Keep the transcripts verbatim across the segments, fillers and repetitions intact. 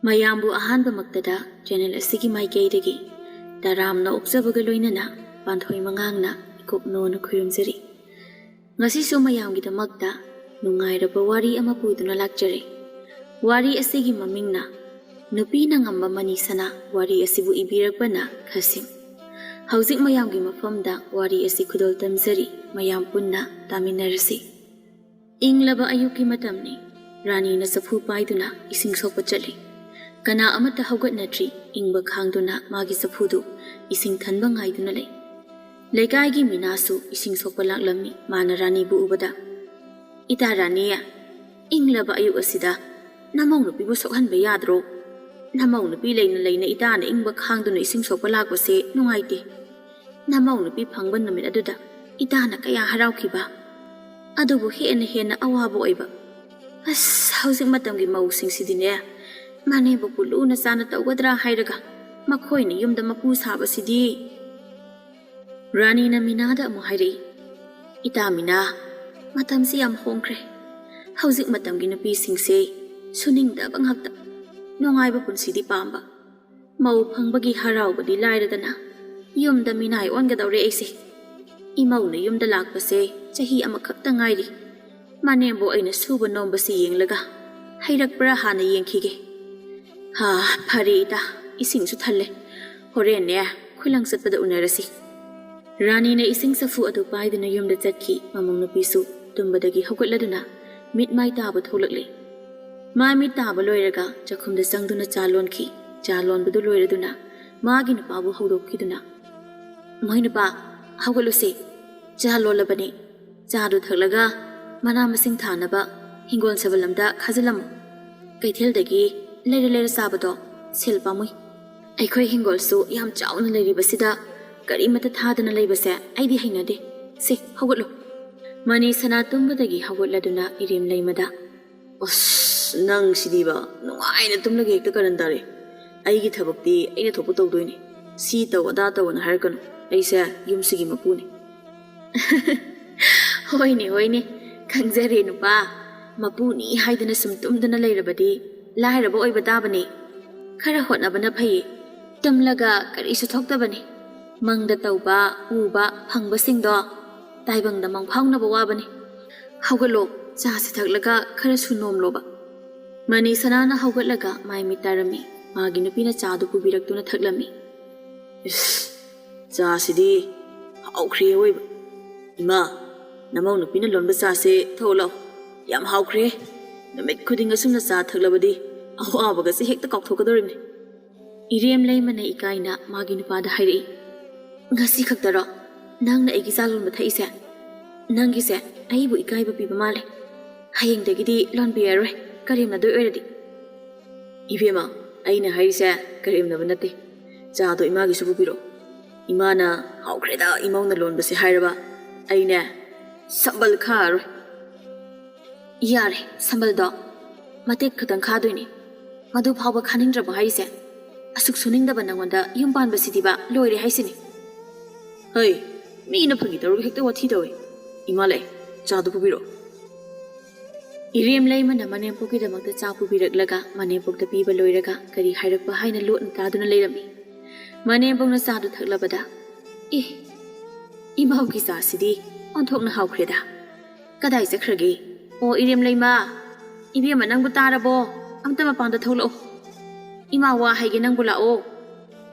ꯃꯌꯥꯝꯕꯨ ꯑꯍꯥꯟꯕꯃꯛꯇꯗ ꯆꯦꯅꯦꯜ ꯑꯁꯤꯒꯤ ꯃꯥꯏꯀꯩꯗꯒꯤ ꯇꯔꯥꯝꯅ ꯑꯣꯛꯆꯕꯒ ꯂꯣꯏꯅꯅ ꯄꯥꯟꯊꯣꯏ ꯃꯉꯥꯡꯅ ꯏꯀꯨꯞꯅꯣꯅ ꯈꯨꯔꯨꯝꯖꯔꯤ꯫ ꯉꯁꯤꯁꯨ ꯃꯌꯥꯝꯒꯤꯗꯃꯛꯇ ꯅꯨꯡꯉꯥꯏꯔꯕ ꯋꯥꯔꯤ ꯑꯃ ꯄꯨꯗꯨꯅ ꯂꯥꯛꯆꯔꯦ꯫ ꯋꯥꯔꯤ ꯑꯁꯤꯒꯤ ꯃꯃꯤꯡꯅ ꯅꯨꯄꯤꯅ ꯉꯝꯕ ꯃꯅꯤ ꯁꯅꯥ꯫ ꯋꯥꯔꯤ ꯑꯁꯤꯕꯨ ꯏꯕꯤꯔꯛꯄꯅ ꯈꯥꯁꯤꯝ꯫ ꯍꯧꯖꯤꯛ ꯃꯌꯥꯝꯒꯤ ꯃꯐꯝꯗ ꯋꯥꯔꯤ ꯑꯁꯤ ꯈꯨꯗꯣꯜ ꯇꯝꯖꯔꯤ꯫ ꯃꯌꯥꯝ ꯄꯨꯟꯅ ꯇꯥꯃꯤꯟꯅꯔꯁꯤ꯫ ꯏꯪꯂꯕ ꯑꯌꯨꯛꯀꯤ ꯃꯇꯝꯅꯤ꯫ ꯔꯥꯅꯤꯅ ꯆꯐꯨ ꯄꯥꯏꯗꯨꯅ ꯏꯁꯤꯡ ꯁꯣꯛꯄ ꯆꯠꯂꯤ꯫ ꯀꯅꯥ ꯑꯃꯠꯇ ꯍꯧꯒꯠꯅꯗ꯭ꯔꯤ꯫ ꯏꯪꯕ ꯈꯥꯡꯗꯨꯅ ꯃꯥꯒꯤ ꯆꯐꯨꯗꯨ ꯏꯁꯤꯡ ꯊꯟꯕ ꯉꯥꯏꯗꯨꯅ ꯂꯩ꯫ ꯂꯩꯀꯥꯏꯒꯤ ꯃꯤꯅꯥꯁꯨ ꯏꯁꯤꯡ ꯁꯣꯛꯄ ꯂꯥꯛꯂꯝꯃꯤ꯫ ꯃꯥꯅ ꯔꯥꯅꯤꯕꯨ ꯎꯕꯗ, "ꯏꯇꯥ ꯔꯥꯅꯤ, ꯏꯪꯂꯕ ꯑꯌꯨꯛ ꯑꯁꯤꯗ ꯅꯃꯧ ꯅꯨꯄꯤꯕꯨ ꯁꯣꯛꯍꯟꯕ ꯌꯥꯗ꯭ꯔꯣ? ꯅꯃꯧ ꯅꯨꯄꯤ ꯂꯩꯅ ꯂꯩꯅ ꯏꯇꯥꯅ ꯏꯪꯕ ꯈꯥꯡꯗꯨꯅ ꯏꯁꯤꯡ ꯁꯣꯛꯄ ꯂꯥꯛꯄꯁꯦ ꯅꯨꯡꯉꯥꯏꯇꯦ꯫ ꯅꯃꯧ ꯅꯨꯄꯤ ꯐꯪꯕ ꯅꯨꯃꯤꯠ ꯑꯗꯨꯗ ꯏꯇꯥꯅ ꯀꯌꯥ ꯍꯔꯥꯎꯈꯤꯕ꯫ ꯑꯗꯨꯕꯨ ꯍꯦꯟꯅ ꯍꯦꯟꯅ ꯑꯋꯥꯕ ꯑꯣꯏꯕ꯫ ꯑꯁ, ꯍꯧꯖꯤꯛ ꯃꯇꯝꯒꯤ ꯃꯧꯁꯤꯡꯁꯤꯗꯤꯅꯦ, ꯃꯅꯦꯝꯕꯣꯛꯄꯨ ꯂꯨꯅ ꯆꯥꯟꯅ ꯇꯧꯒꯗ꯭ꯔꯥ ꯍꯥꯏꯔꯒ ꯃꯈꯣꯏꯅ ꯌꯨꯝꯗ ꯃꯄꯨ ꯁꯥꯕꯁꯤꯗꯤ꯫" ꯔꯥꯅꯤꯅ ꯃꯤꯅꯥꯗ ꯑꯃꯨꯛ ꯍꯥꯏꯔꯛꯏ, "ꯏꯇꯥ ꯃꯤꯅꯥ, ꯃꯇꯝꯁꯤ ꯌꯥꯝ ꯍꯣꯡꯈ꯭ꯔꯦ꯫ ꯍꯧꯖꯤꯛ ꯃꯇꯝꯒꯤ ꯅꯨꯄꯤꯁꯤꯡꯁꯦ ꯁꯨꯅꯤꯡꯗꯕ ꯉꯥꯛꯇ, ꯅꯨꯡꯉꯥꯏꯕ ꯄꯨꯟꯁꯤꯗꯤ ꯄꯥꯝꯕ꯫ ꯃꯧ ꯐꯪꯕꯒꯤ ꯍꯔꯥꯎꯕꯗꯤ ꯂꯥꯏꯔꯗꯅ, ꯌꯨꯝꯗ ꯃꯤꯅꯥꯏ ꯑꯣꯟꯒꯗꯧꯔꯦ ꯑꯩꯁꯦ꯫ ꯏꯃꯧꯅ ꯌꯨꯝꯗ ꯂꯥꯛꯄꯁꯦ ꯆꯍꯤ ꯑꯃꯈꯛꯇ ꯉꯥꯏꯔꯤ꯫ ꯃꯅꯦꯝꯕꯣꯛ ꯑꯩꯅ ꯁꯨꯕ ꯅꯣꯝꯕꯁꯤ ꯌꯦꯡꯂꯒ ꯍꯩꯔꯛꯄ꯭ꯔꯥ ꯍꯥꯟꯅ ꯌꯦꯡꯈꯤꯒꯦ꯫ ꯍꯥ, ꯐꯔꯦ ꯏꯇꯥ, ꯏꯁꯤꯡꯁꯨ ꯊꯜꯂꯦ꯫ ꯍꯣꯔꯦꯟꯅꯦ, ꯈꯨꯂꯪ ꯆꯠꯄꯗ ꯎꯅꯔꯁꯤ꯫" ꯔꯥꯅꯤꯅ ꯏꯁꯤꯡ ꯆꯐꯨ ꯑꯗꯨ ꯄꯥꯏꯗꯨꯅ ꯌꯨꯝꯗ ꯆꯠꯈꯤ꯫ ꯃꯃꯧ ꯅꯨꯄꯤꯁꯨ ꯇꯨꯝꯕꯗꯒꯤ ꯍꯧꯒꯠꯂꯗꯨꯅ ꯃꯤꯠ ꯃꯥꯏ ꯇꯥꯕ ꯊꯣꯛꯂꯛꯂꯦ꯫ ꯃꯥꯏ ꯃꯤꯠ ꯇꯥꯕ ꯂꯣꯏꯔꯒ ꯆꯥꯛꯈꯨꯝꯗ ꯆꯪꯗꯨꯅ ꯆꯥ ꯂꯣꯟꯈꯤ꯫ ꯆꯥ ꯂꯣꯟꯕꯗꯨ ꯂꯣꯏꯔꯗꯨꯅ ꯃꯥꯒꯤ ꯅꯨꯄꯥꯕꯨ ꯍꯧꯗꯣꯛꯈꯤꯗꯨꯅ, "ꯃꯣꯏ ꯅꯨꯄꯥ, ꯍꯧꯒꯠꯂꯨꯁꯦ, ꯆꯥ ꯂꯣꯜꯂꯕꯅꯤ꯫ ꯆꯥꯗꯨ ꯊꯛꯂꯒ ꯃꯅꯥ ꯃꯁꯤꯡ ꯊꯥꯅꯕ ꯍꯤꯡꯒꯣꯜ ꯁꯝꯕꯜ ꯑꯝꯗ ꯈꯥꯖꯤꯜꯂꯝꯃꯨ꯫ ꯀꯩꯊꯦꯜꯗꯒꯤ ꯂꯩꯔ ꯂꯩꯔ ꯆꯥꯕꯗꯣ ꯁꯦꯜ ꯄꯥꯝꯃꯨꯏ꯫ ꯑꯩꯈꯣꯏ ꯍꯤꯡꯒꯣꯜꯁꯨ ꯌꯥꯝ ꯆꯥꯎꯅ ꯂꯩꯔꯤꯕꯁꯤꯗ ꯀꯔꯤꯃꯠꯇ ꯊꯥꯗꯅ ꯂꯩꯕꯁꯦ ꯑꯩꯗꯤ ꯍꯩꯅꯗꯦ꯫ ꯁꯦ, ꯍꯧꯒꯠꯂꯨ꯫" ꯃꯅꯤ ꯁꯅꯥ ꯇꯨꯝꯕꯗꯒꯤ ꯍꯧꯒꯠꯂꯗꯨꯅ ꯏꯔꯦꯝ ꯂꯩꯃꯗ, "ꯑꯁ, ꯅꯪ ꯁꯤꯗꯤꯕ, ꯅꯨꯡꯉꯥꯏꯅ ꯇꯨꯝꯂꯒ ꯍꯦꯛꯇ ꯀꯔꯟ ꯇꯥꯔꯦ꯫ ꯑꯩꯒꯤ ꯊꯕꯛꯇꯤ ꯑꯩꯅ ꯊꯣꯛꯄ ꯇꯧꯗꯣꯏꯅꯤ꯫ ꯁꯤ ꯇꯧ, ꯑꯗꯥ ꯇꯧꯑꯅ ꯍꯥꯏꯔꯛꯀꯅꯨ꯫ ꯑꯩꯁꯦ ꯌꯨꯝꯁꯤꯒꯤ ꯃꯄꯨꯅꯤ꯫" "ꯍꯣꯏꯅꯦ, ꯍꯣꯏꯅꯦ, ꯈꯪꯖꯔꯦ ꯅꯨꯄꯥ꯫ ꯃꯄꯨꯅꯤ ꯍꯥꯏꯗꯅ ꯁꯨꯝ ꯇꯨꯝꯗꯅ ꯂꯩꯔꯕꯗꯤ ꯂꯥꯏꯔꯕ ꯑꯣꯏꯕ ꯇꯥꯕꯅꯤ꯫ ꯈꯔ ꯍꯣꯠꯅꯕꯅ ꯐꯩꯌꯦ꯫ ꯇꯨꯝꯂꯒ ꯀꯔꯤꯁꯨ ꯊꯣꯛꯇꯕꯅꯤ꯫ ꯃꯪꯗ ꯇꯧꯕ, ꯎꯕ, ꯐꯪꯕꯁꯤꯡꯗꯣ ꯇꯥꯏꯕꯪꯗ ꯃꯪꯐꯥꯎꯅꯕ ꯋꯥꯕꯅꯤ꯫ ꯍꯧꯒꯠꯂꯣ, ꯆꯥꯁꯤ ꯊꯛꯂꯒ ꯈꯔꯁꯨ ꯅꯣꯝꯂꯣꯕ꯫ ꯃꯅꯤ ꯁꯅꯥꯅ ꯍꯧꯒꯠꯂꯒ ꯃꯥꯏ ꯃꯤꯠ ꯇꯥꯔꯝꯃꯤ꯫ ꯃꯥꯒꯤ ꯅꯨꯄꯤꯅ ꯆꯥꯗꯨ ꯄꯨꯕꯤꯔꯛꯇꯨꯅ ꯊꯛꯂꯝꯃꯤ꯫ "ꯏꯁ, ꯆꯥꯁꯤꯗꯤ ꯍꯥꯎꯈ꯭ꯔꯦ ꯑꯣꯏꯕ꯫ ꯏꯃꯥ, ꯅꯃꯧ ꯅꯨꯄꯤꯅ ꯂꯣꯟꯕ ꯆꯥꯁꯦ ꯊꯛꯎ ꯂꯥꯎ꯫ ꯌꯥꯝ ꯍꯥꯎꯈ꯭ꯔꯦ꯫ ꯅꯨꯃꯤꯠ ꯈꯨꯗꯤꯡ ꯑꯁꯨꯝꯅ ꯆꯥ ꯊꯛꯂꯕꯗꯤ ꯑꯋꯥꯕꯒꯁꯦ ꯍꯦꯛꯇ ꯀꯥꯎꯊꯣꯛꯀꯗꯧꯔꯤꯕꯅꯤ꯫" ꯏꯔꯦꯝ ꯂꯩꯃꯅ ꯏꯀꯥꯏꯅ ꯃꯥꯒꯤ ꯅꯨꯄꯥꯗ ꯍꯥꯏꯔꯛꯏ, "ꯉꯁꯤ ꯈꯛꯇꯔꯣ ꯅꯪꯅ ꯑꯩꯒꯤ ꯆꯥ ꯂꯣꯟꯕ ꯊꯛꯏꯁꯦ? ꯅꯪꯒꯤꯁꯦ ꯑꯩꯕꯨ ꯏꯀꯥꯏꯕ ꯄꯤꯕ ꯃꯥꯜꯂꯦ꯫ ꯍꯌꯦꯡꯗꯒꯤꯗꯤ ꯂꯣꯟꯕꯤꯔꯔꯣꯏ, ꯀꯔꯦꯝꯅꯗꯣꯏ ꯑꯣꯏꯔꯗꯤ꯫" "ꯏꯕꯦꯝꯃ, ꯑꯩꯅ ꯍꯥꯏꯔꯤꯁꯦ ꯀꯔꯦꯝꯅꯕ ꯅꯠꯇꯦ꯫ ꯆꯥꯗꯣ ꯏꯃꯥꯒꯤꯁꯨ ꯄꯨꯕꯤꯔꯛꯑꯣ꯫ ꯏꯃꯥꯅ ꯍꯥꯎꯈ꯭ꯔꯦꯗ ꯏꯃꯧꯅ ꯂꯣꯟꯕꯁꯦ ꯍꯥꯏꯔꯕ ꯑꯩꯅꯦ ꯁꯝꯕꯜ ꯈꯥꯔꯔꯣꯏ꯫" "ꯌꯥꯔꯦ, ꯁꯝꯕꯜꯗꯣ ꯃꯇꯦꯛ ꯈꯛꯇꯪ ꯈꯥꯗꯣꯏꯅꯦ꯫ ꯃꯗꯨ ꯐꯥꯎꯕ ꯈꯥꯅꯤꯡꯗ꯭ꯔꯕꯣ ꯍꯥꯏꯔꯤꯁꯦ? ꯑꯁꯨꯛ ꯁꯨꯅꯤꯡꯗꯕ ꯅꯪꯉꯣꯟꯗ ꯌꯨꯝ ꯄꯥꯟꯕꯁꯤꯗꯤꯕ ꯂꯣꯏꯔꯦ ꯍꯥꯏꯁꯤꯅꯤ꯫" "ꯍꯩ, ꯃꯤꯅ ꯐꯥꯒꯤ ꯇꯧꯔꯒ ꯍꯦꯛꯇ ꯋꯥꯊꯤ ꯇꯧꯏ꯫ ꯏꯃꯥ ꯂꯩ, ꯆꯥꯗꯨ ꯄꯨꯕꯤꯔꯛꯑꯣ꯫" ꯏꯔꯦꯝ ꯂꯩꯃꯅ ꯃꯅꯦꯝꯄꯣꯛꯀꯤꯗꯃꯛꯇ ꯆꯥ ꯄꯨꯕꯤꯔꯛꯂꯒ ꯃꯅꯦꯝꯄꯣꯛꯇ ꯄꯤꯕ ꯂꯣꯏꯔꯒ ꯀꯔꯤ ꯍꯥꯏꯔꯛꯄ ꯍꯥꯏꯅ ꯂꯣꯠꯅ ꯇꯥꯗꯨꯅ ꯂꯩꯔꯝꯃꯤ꯫ ꯃꯅꯦꯝꯄꯣꯛꯅ ꯆꯥꯗꯨ ꯊꯛꯂꯕꯗ, "ꯑꯦ, ꯏꯃꯧꯒꯤ ꯆꯥꯁꯤꯗꯤ ꯑꯣꯟꯊꯣꯛꯅ ꯍꯥꯎꯈ꯭ꯔꯦꯗ꯫ ꯀꯗꯥꯏ ꯆꯠꯈ꯭ꯔꯒꯦ? ꯑꯣ, ꯏꯔꯦꯝ ꯂꯩꯃ, ꯏꯕꯦꯝꯃ ꯅꯪꯕꯨ ꯇꯥꯔꯕꯣ? ꯑꯝꯇ ꯃꯄꯥꯟꯗ ꯊꯣꯛꯂꯛꯑꯣ꯫ ꯏꯃꯥ ꯋꯥ ꯍꯥꯏꯒꯦ, ꯅꯪꯕꯨ ꯂꯥꯛꯑꯣ꯫"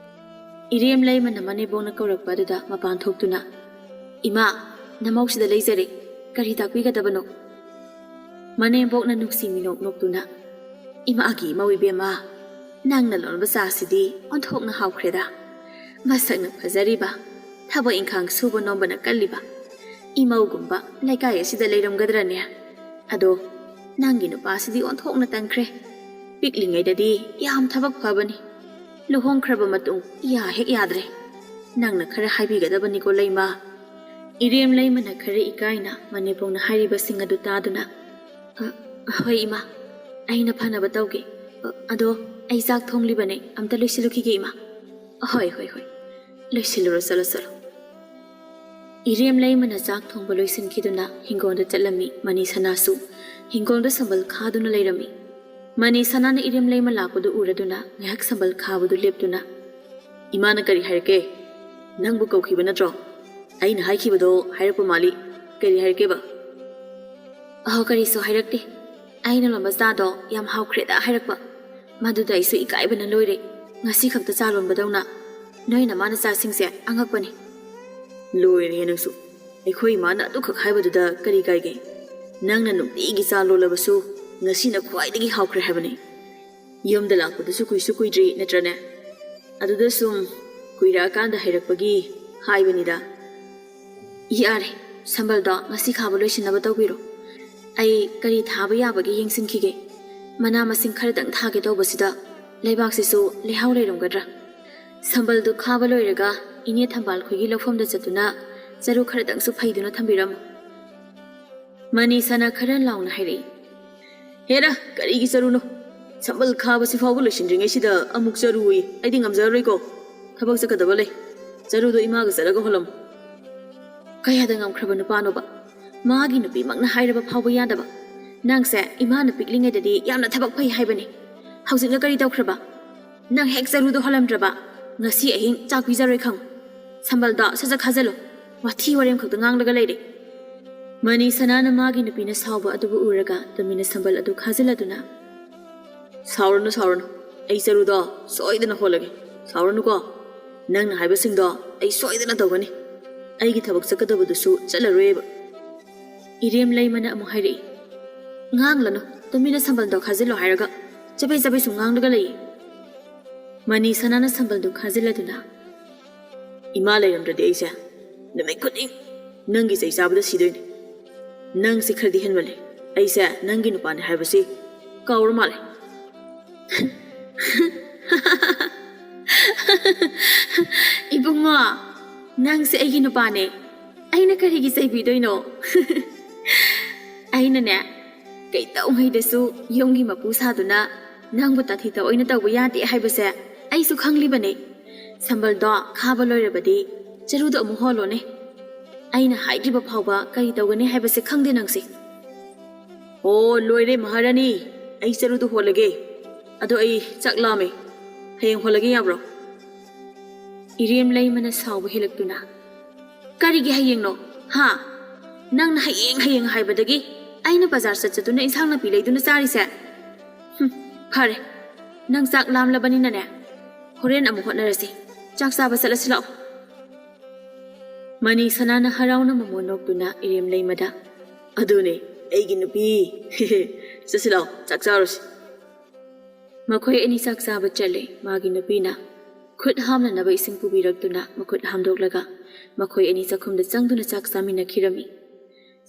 ꯏꯔꯦꯝ ꯂꯩꯃꯅ ꯃꯅꯦꯝꯕꯣꯛꯅ ꯀꯧꯔꯛꯄ ꯑꯗꯨꯗ ꯃꯄꯥꯟ ꯊꯣꯛꯇꯨꯅ, "ꯏꯃꯥ, ꯅꯃꯧꯁꯤꯗ ꯂꯩꯖꯔꯦ, ꯀꯔꯤ ꯇꯥꯛꯄꯤꯒꯗꯕꯅꯣ?" ꯃꯅꯦꯝꯕꯣꯛꯅ ꯅꯨꯡꯁꯤ ꯃꯤꯅꯣꯛ ꯅꯣꯛꯇꯨꯅ, "ꯏꯃꯥꯒꯤ ꯏꯃꯧ ꯏꯕꯦꯝꯃ, ꯅꯪꯅ ꯂꯣꯟꯕ ꯆꯥꯁꯤꯗꯤ ꯑꯣꯟꯊꯣꯛꯅ ꯍꯥꯎꯈ꯭ꯔꯦꯗ꯫ ꯃꯁꯛꯅ ꯐꯖꯔꯤꯕ, ꯊꯕꯛ ꯏꯪꯈꯥꯡ ꯁꯨꯕ ꯅꯣꯝꯕꯅ ꯀꯜꯂꯤꯕ ꯏꯃꯧꯒꯨꯝꯕ ꯂꯩꯀꯥꯏ ꯑꯁꯤꯗ ꯂꯩꯔꯝꯒꯗ꯭ꯔꯅꯦ? ꯑꯗꯣ ꯅꯪꯒꯤ ꯅꯨꯄꯥꯁꯤꯗꯤ ꯑꯣꯟꯊꯣꯛꯅ ꯇꯟꯈ꯭ꯔꯦ꯫ ꯄꯤꯛꯂꯤꯉꯩꯗꯗꯤ ꯌꯥꯝ ꯊꯕꯛ ꯐꯕꯅꯤ, ꯂꯨꯍꯣꯡꯈ꯭ꯔꯕ ꯃꯇꯨꯡ ꯏꯌꯥ ꯍꯦꯛ ꯌꯥꯗ꯭ꯔꯦ꯫ ꯅꯪꯅ ꯈꯔ ꯍꯥꯏꯕꯤꯒꯗꯕꯅꯤꯀꯣ ꯂꯩꯃ꯫" ꯏꯔꯦꯝ ꯂꯩꯃꯅ ꯈꯔ ꯏꯀꯥꯏꯅ ꯃꯅꯦꯝꯕꯣꯛꯅ ꯍꯥꯏꯔꯤꯕꯁꯤꯡ ꯑꯗꯨ ꯇꯥꯗꯨꯅ, "ꯑ, ꯍꯣꯏ ꯏꯃꯥ, ꯑꯩꯅ ꯐꯅꯕ ꯇꯧꯒꯦ꯫ ꯑ, ꯑꯗꯣ ꯑꯩ ꯆꯥꯛ ꯊꯣꯡꯂꯤꯕꯅꯦ, ꯑꯝꯇ ꯂꯣꯏꯁꯤꯜꯂꯨꯈꯤꯒꯦ ꯏꯃꯥ꯫" "ꯍꯣꯏ, ꯍꯣꯏ, ꯍꯣꯏ, ꯂꯣꯏꯁꯤꯜꯂꯨꯔꯣ, ꯆꯠꯂꯣ, ꯆꯠꯂꯣ꯫" ꯏꯔꯦꯝ ꯂꯩꯃꯅ ꯆꯥꯛ ꯊꯣꯡꯕ ꯂꯣꯏꯁꯤꯟꯈꯤꯗꯨꯅ ꯍꯤꯡꯒꯣꯜꯗ ꯆꯠꯂꯝꯃꯤ꯫ ꯃꯅꯤ ꯁꯅꯥꯁꯨ ꯍꯤꯡꯒꯣꯜꯗ ꯁꯝꯕꯜ ꯈꯥꯗꯨꯅ ꯂꯩꯔꯝꯃꯤ꯫ ꯃꯅꯤ ꯁꯅꯥꯅ ꯏꯔꯦꯝ ꯂꯩꯃ ꯂꯥꯛꯄꯗꯨ ꯎꯔꯗꯨꯅ ꯉꯥꯏꯍꯥꯛ ꯁꯝꯕꯜ ꯈꯥꯕꯗꯨ ꯂꯦꯞꯇꯨꯅ, "ꯏꯃꯥꯅ ꯀꯔꯤ ꯍꯥꯏꯔꯛꯀꯦ? ꯅꯪꯕꯨ ꯀꯧꯈꯤꯕ ꯅꯠꯇ꯭ꯔꯣ? ꯑꯩꯅ ꯍꯥꯏꯈꯤꯕꯗꯣ ꯍꯥꯏꯔꯛꯄ ꯃꯥꯜꯂꯤ꯫ ꯀꯔꯤ ꯍꯥꯏꯔꯛꯀꯦꯕ?" "ꯑꯍꯣ, ꯀꯔꯤꯁꯨ ꯍꯥꯏꯔꯛꯇꯦ꯫ ꯑꯩꯅ ꯂꯣꯟꯕ ꯆꯥꯗꯣ ꯌꯥꯝ ꯍꯥꯎꯈ꯭ꯔꯦꯗ ꯍꯥꯏꯔꯛꯄ꯫ ꯃꯗꯨꯗ ꯑꯩꯁꯨ ꯏꯀꯥꯏꯕꯅ ꯂꯣꯏꯔꯦ꯫ ꯉꯁꯤ ꯈꯛꯇ ꯆꯥ ꯂꯣꯟꯕꯗꯧꯅ ꯅꯣꯏ ꯅꯃꯥ ꯅꯆꯥꯁꯤꯡꯁꯦ ꯑꯉꯛꯄꯅꯤ꯫" "ꯂꯣꯏꯔꯦꯍꯦ ꯅꯪꯁꯨ꯫ ꯑꯩꯈꯣꯏ ꯏꯃꯥꯅ ꯑꯗꯨꯈꯛ ꯍꯥꯏꯕꯗꯨꯗ ꯀꯔꯤ ꯀꯥꯏꯒꯦ? ꯅꯪꯅ ꯅꯨꯡꯇꯤꯒꯤ ꯆꯥ ꯂꯣꯜꯂꯕꯁꯨ ꯉꯁꯤꯅ ꯈ꯭ꯋꯥꯏꯗꯒꯤ ꯍꯥꯎꯈ꯭ꯔꯦ ꯍꯥꯏꯕꯅꯤ꯫ ꯌꯨꯝꯗ ꯂꯥꯛꯄꯗꯨꯁꯨ ꯀꯨꯏꯁꯨ ꯀꯨꯏꯗ꯭ꯔꯤ ꯅꯠꯇ꯭ꯔꯅꯦ? ꯑꯗꯨꯗ ꯁꯨꯝ ꯀꯨꯏꯔꯛꯑꯀꯥꯟꯗ ꯍꯩꯔꯛꯄꯒꯤ ꯍꯥꯏꯕꯅꯤꯗ꯫" "ꯌꯥꯔꯦ, ꯁꯝꯕꯜꯗꯣ ꯉꯁꯤ ꯈꯥꯕ ꯂꯣꯏꯁꯤꯟꯅꯕ ꯇꯧꯕꯤꯔꯣ꯫ ꯑꯩ ꯀꯔꯤ ꯊꯥꯕ ꯌꯥꯕꯒꯦ ꯌꯦꯡꯁꯤꯟꯈꯤꯒꯦ꯫ ꯃꯅꯥ ꯃꯁꯤꯡ ꯈꯔꯗꯪ ꯊꯥꯒꯦ ꯇꯧꯕꯁꯤꯗ ꯂꯩꯕꯥꯛꯁꯤꯁꯨ ꯂꯩꯍꯥꯎ ꯂꯩꯔꯝꯒꯗ꯭ꯔꯥ?" ꯁꯝꯕꯜꯗꯨ ꯈꯥꯕ ꯂꯣꯏꯔꯒ ꯏꯅꯦ ꯊꯝꯕꯥꯜ ꯈꯣꯏꯒꯤ ꯂꯧꯐꯝꯗ ꯆꯠꯇꯨꯅ ꯆꯔꯨ ꯈꯔꯗꯪꯁꯨ ꯐꯩꯗꯨꯅ ꯊꯝꯕꯤꯔꯝꯃꯨ꯫ ꯃꯅꯤ ꯁꯅꯥ ꯈꯔ ꯂꯥꯎꯅ ꯍꯥꯏꯔꯛꯏ꯫ "ꯍꯦꯔꯥ, ꯀꯔꯤꯒꯤ ꯆꯔꯨꯅꯣ? ꯁꯝꯕꯜ ꯈꯥꯕꯁꯤ ꯐꯥꯎꯕ ꯂꯣꯏꯁꯤꯟꯗ꯭ꯔꯤꯉꯩꯁꯤꯗ ꯑꯃꯨꯛ ꯆꯔꯨ ꯑꯌꯦ꯫ ꯑꯩꯗꯤ ꯉꯝꯖꯔꯔꯣꯏꯀꯣ꯫ ꯊꯕꯛ ꯆꯠꯀꯗꯕ ꯂꯩ꯫ ꯆꯔꯨꯗꯣ ꯏꯃꯥꯒ ꯆꯠꯂꯒ ꯍꯣꯜꯂꯝꯃꯨ꯫" ꯀꯌꯥꯗ ꯉꯝꯈ꯭ꯔꯕ ꯅꯨꯄꯥꯅꯣꯕ? ꯃꯥꯒꯤ ꯅꯨꯄꯤꯃꯛꯅ ꯍꯥꯏꯔꯕ ꯐꯥꯎꯕ ꯌꯥꯗꯕ꯫ ꯅꯪꯁꯦ ꯏꯃꯥꯅ ꯄꯤꯛꯂꯤꯉꯩꯗꯗꯤ ꯌꯥꯝꯅ ꯊꯕꯛ ꯐꯩ ꯍꯥꯏꯕꯅꯤ꯫ ꯍꯧꯖꯤꯛꯅ ꯀꯔꯤ ꯇꯧꯈ꯭ꯔꯕ? ꯅꯪ ꯍꯦꯛ ꯆꯔꯨꯗꯣ ꯍꯣꯜꯂꯝꯗ꯭ꯔꯕ, ꯉꯁꯤ ꯑꯍꯤꯡ ꯆꯥꯛ ꯄꯤꯖꯔꯣꯏ ꯈꯪꯉꯨ꯫ ꯁꯝꯕꯜꯗꯣ ꯁꯠ ꯁꯠ ꯈꯥꯖꯤꯜꯂꯨ꯫ ꯋꯥꯊꯤ ꯋꯥꯔꯦꯝ ꯈꯛꯇ ꯉꯥꯡꯂꯒ ꯂꯩꯔꯦ꯫ ꯃꯅꯤ ꯁꯅꯥꯅ ꯃꯥꯒꯤ ꯅꯨꯄꯤꯅ ꯁꯥꯎꯕ ꯑꯗꯨꯕꯨ ꯎꯔꯒ ꯇꯨꯃꯤꯟꯅ ꯁꯝꯕꯜ ꯑꯗꯨ ꯈꯥꯖꯤꯜꯂꯗꯨꯅ, "ꯁꯥꯎꯔꯅꯨ, ꯁꯥꯎꯔꯅꯨ꯫ ꯑꯩ ꯆꯔꯨꯗꯣ ꯁꯣꯏꯗꯅ ꯍꯣꯜꯂꯒꯦ꯫ ꯁꯥꯎꯔꯅꯨꯀꯣ꯫ ꯅꯪꯅ ꯍꯥꯏꯕꯁꯤꯡꯗꯣ ꯑꯩ ꯁꯣꯏꯗꯅ ꯇꯧꯒꯅꯤ꯫ ꯑꯩꯒꯤ ꯊꯕꯛ ꯆꯠꯀꯗꯕꯗꯨꯁꯨ ꯆꯠꯂꯔꯣꯏꯕ꯫" ꯏꯔꯦꯝ ꯂꯩꯃꯅ ꯑꯃꯨꯛ ꯍꯥꯏꯔꯛꯏ, "ꯉꯥꯡꯂꯅꯨ, ꯇꯨꯃꯤꯟꯅ ꯁꯝꯕꯜꯗꯣ ꯈꯥꯖꯤꯜꯂꯣ ꯍꯥꯏꯔꯒ ꯆꯕꯦꯠ ꯆꯕꯦꯠ ꯁꯨꯝ ꯉꯥꯡꯂꯒ ꯂꯩꯌꯦ꯫" ꯃꯅꯤ ꯁꯅꯥꯅ ꯁꯝꯕꯜꯗꯨ ꯈꯥꯖꯤꯜꯂꯗꯨꯅ, "ꯏꯃꯥ ꯂꯩꯔꯝꯗ꯭ꯔꯗꯤ ꯑꯩꯁꯦ ꯅꯨꯃꯤꯠ ꯈꯨꯗꯤꯡ ꯅꯪꯒꯤ ꯆꯩ ꯆꯥꯕꯗ ꯁꯤꯗꯣꯏꯅꯤ꯫ ꯅꯪꯁꯦ ꯈꯔꯗꯤ ꯍꯦꯟꯃꯜꯂꯦ꯫ ꯑꯩꯁꯦ ꯅꯪꯒꯤ ꯅꯨꯄꯥꯅꯦ ꯍꯥꯏꯕꯁꯤ ꯀꯥꯎꯔ ꯃꯥꯜꯂꯦ꯫" "ꯏꯕꯨꯡꯉꯣ, ꯅꯪꯁꯦ ꯑꯩꯒꯤ ꯅꯨꯄꯥꯅꯦ꯫ ꯑꯩꯅ ꯀꯔꯤꯒꯤ ꯆꯩꯕꯤꯗꯣꯏꯅꯣ? ꯑꯩꯅꯅꯦ, ꯀꯩꯗꯧꯉꯩꯗꯁꯨ ꯌꯨꯝꯒꯤ ꯃꯄꯨ ꯁꯥꯗꯨꯅ ꯅꯪꯕꯨ ꯇꯥꯊꯤ ꯇꯥꯑꯣꯏꯅ ꯇꯧꯕ ꯌꯥꯗꯦ ꯍꯥꯏꯕꯁꯦ ꯑꯩꯁꯨ ꯈꯪꯂꯤꯕꯅꯦ꯫ ꯁꯝꯕꯜꯗꯣ ꯈꯥꯕ ꯂꯣꯏꯔꯕꯗꯤ ꯆꯔꯨꯗꯣ ꯑꯃꯨꯛ ꯍꯣꯜꯂꯣꯅꯦ꯫ ꯑꯩꯅ ꯍꯥꯏꯗ꯭ꯔꯤꯕ ꯐꯥꯎꯕ ꯀꯔꯤ ꯇꯧꯒꯅꯤ ꯍꯥꯏꯕꯁꯦ ꯈꯪꯗꯦ ꯅꯪꯁꯦ꯫" "ꯑꯣ, ꯂꯣꯏꯔꯦ ꯃꯍꯥꯔꯥꯅꯤ꯫ ꯑꯩ ꯆꯔꯨꯗꯨ ꯍꯣꯜꯂꯒꯦ꯫ ꯑꯗꯣ ꯑꯩ ꯆꯥꯛ ꯂꯥꯝꯃꯦ꯫ ꯍꯌꯦꯡ ꯍꯣꯜꯂꯒꯦ ꯌꯥꯕ꯭ꯔꯣ?" ꯏꯔꯦꯝ ꯂꯩꯃꯅ ꯁꯥꯎꯕ ꯍꯦꯜꯂꯛꯇꯨꯅ, "ꯀꯔꯤꯒꯤ ꯍꯌꯦꯡꯅꯣ? ꯍꯥ? ꯅꯪꯅ ꯍꯌꯦꯡ ꯍꯌꯦꯡ ꯍꯥꯏꯕꯗꯒꯤ ꯑꯩꯅ ꯕꯖꯥꯔ ꯆꯠ ꯆꯠꯇꯨꯅ ꯏꯟꯁꯥꯡ ꯅꯥꯄꯤ ꯂꯩꯗꯨꯅ ꯆꯥꯔꯤꯁꯦ꯫ ꯍꯨꯝ, ꯐꯔꯦ, ꯅꯪ ꯆꯥꯛ ꯂꯥꯝꯂꯕꯅꯤꯅꯅꯦ, ꯍꯣꯔꯦꯟ ꯑꯃꯨꯛ ꯍꯣꯠꯅꯔꯁꯤ꯫ ꯆꯥꯛ ꯆꯥꯕ ꯆꯠꯂꯁꯤ ꯂꯥꯛꯑꯣ꯫" ꯃꯅꯤ ꯁꯅꯥꯅ ꯍꯔꯥꯎꯅ ꯃꯃꯣꯟ ꯅꯣꯛꯇꯨꯅ ꯏꯔꯦꯝ ꯂꯩꯃꯗ, "ꯑꯗꯨꯅꯦ ꯑꯩꯒꯤ ꯅꯨꯄꯤ꯫ ꯆꯠꯁꯤ ꯂꯥꯛꯑꯣ, ꯆꯥꯛ ꯆꯥꯔꯨꯁꯤ꯫" ꯃꯈꯣꯏ ꯑꯅꯤ ꯆꯥꯛ ꯆꯥꯕ ꯆꯠꯂꯦ꯫ ꯃꯥꯒꯤ ꯅꯨꯄꯤꯅ ꯈꯨꯠ ꯍꯥꯝꯅꯅꯕ ꯏꯁꯤꯡ ꯄꯨꯕꯤꯔꯛꯇꯨꯅ ꯃꯈꯨꯠ ꯍꯥꯝꯗꯣꯛꯂꯒ ꯃꯈꯣꯏ ꯑꯅꯤ ꯆꯥꯛꯈꯨꯝꯗ ꯆꯪꯗꯨꯅ ꯆꯥꯛ ꯆꯥꯃꯤꯟꯅꯈꯤꯔꯝꯃꯤ꯫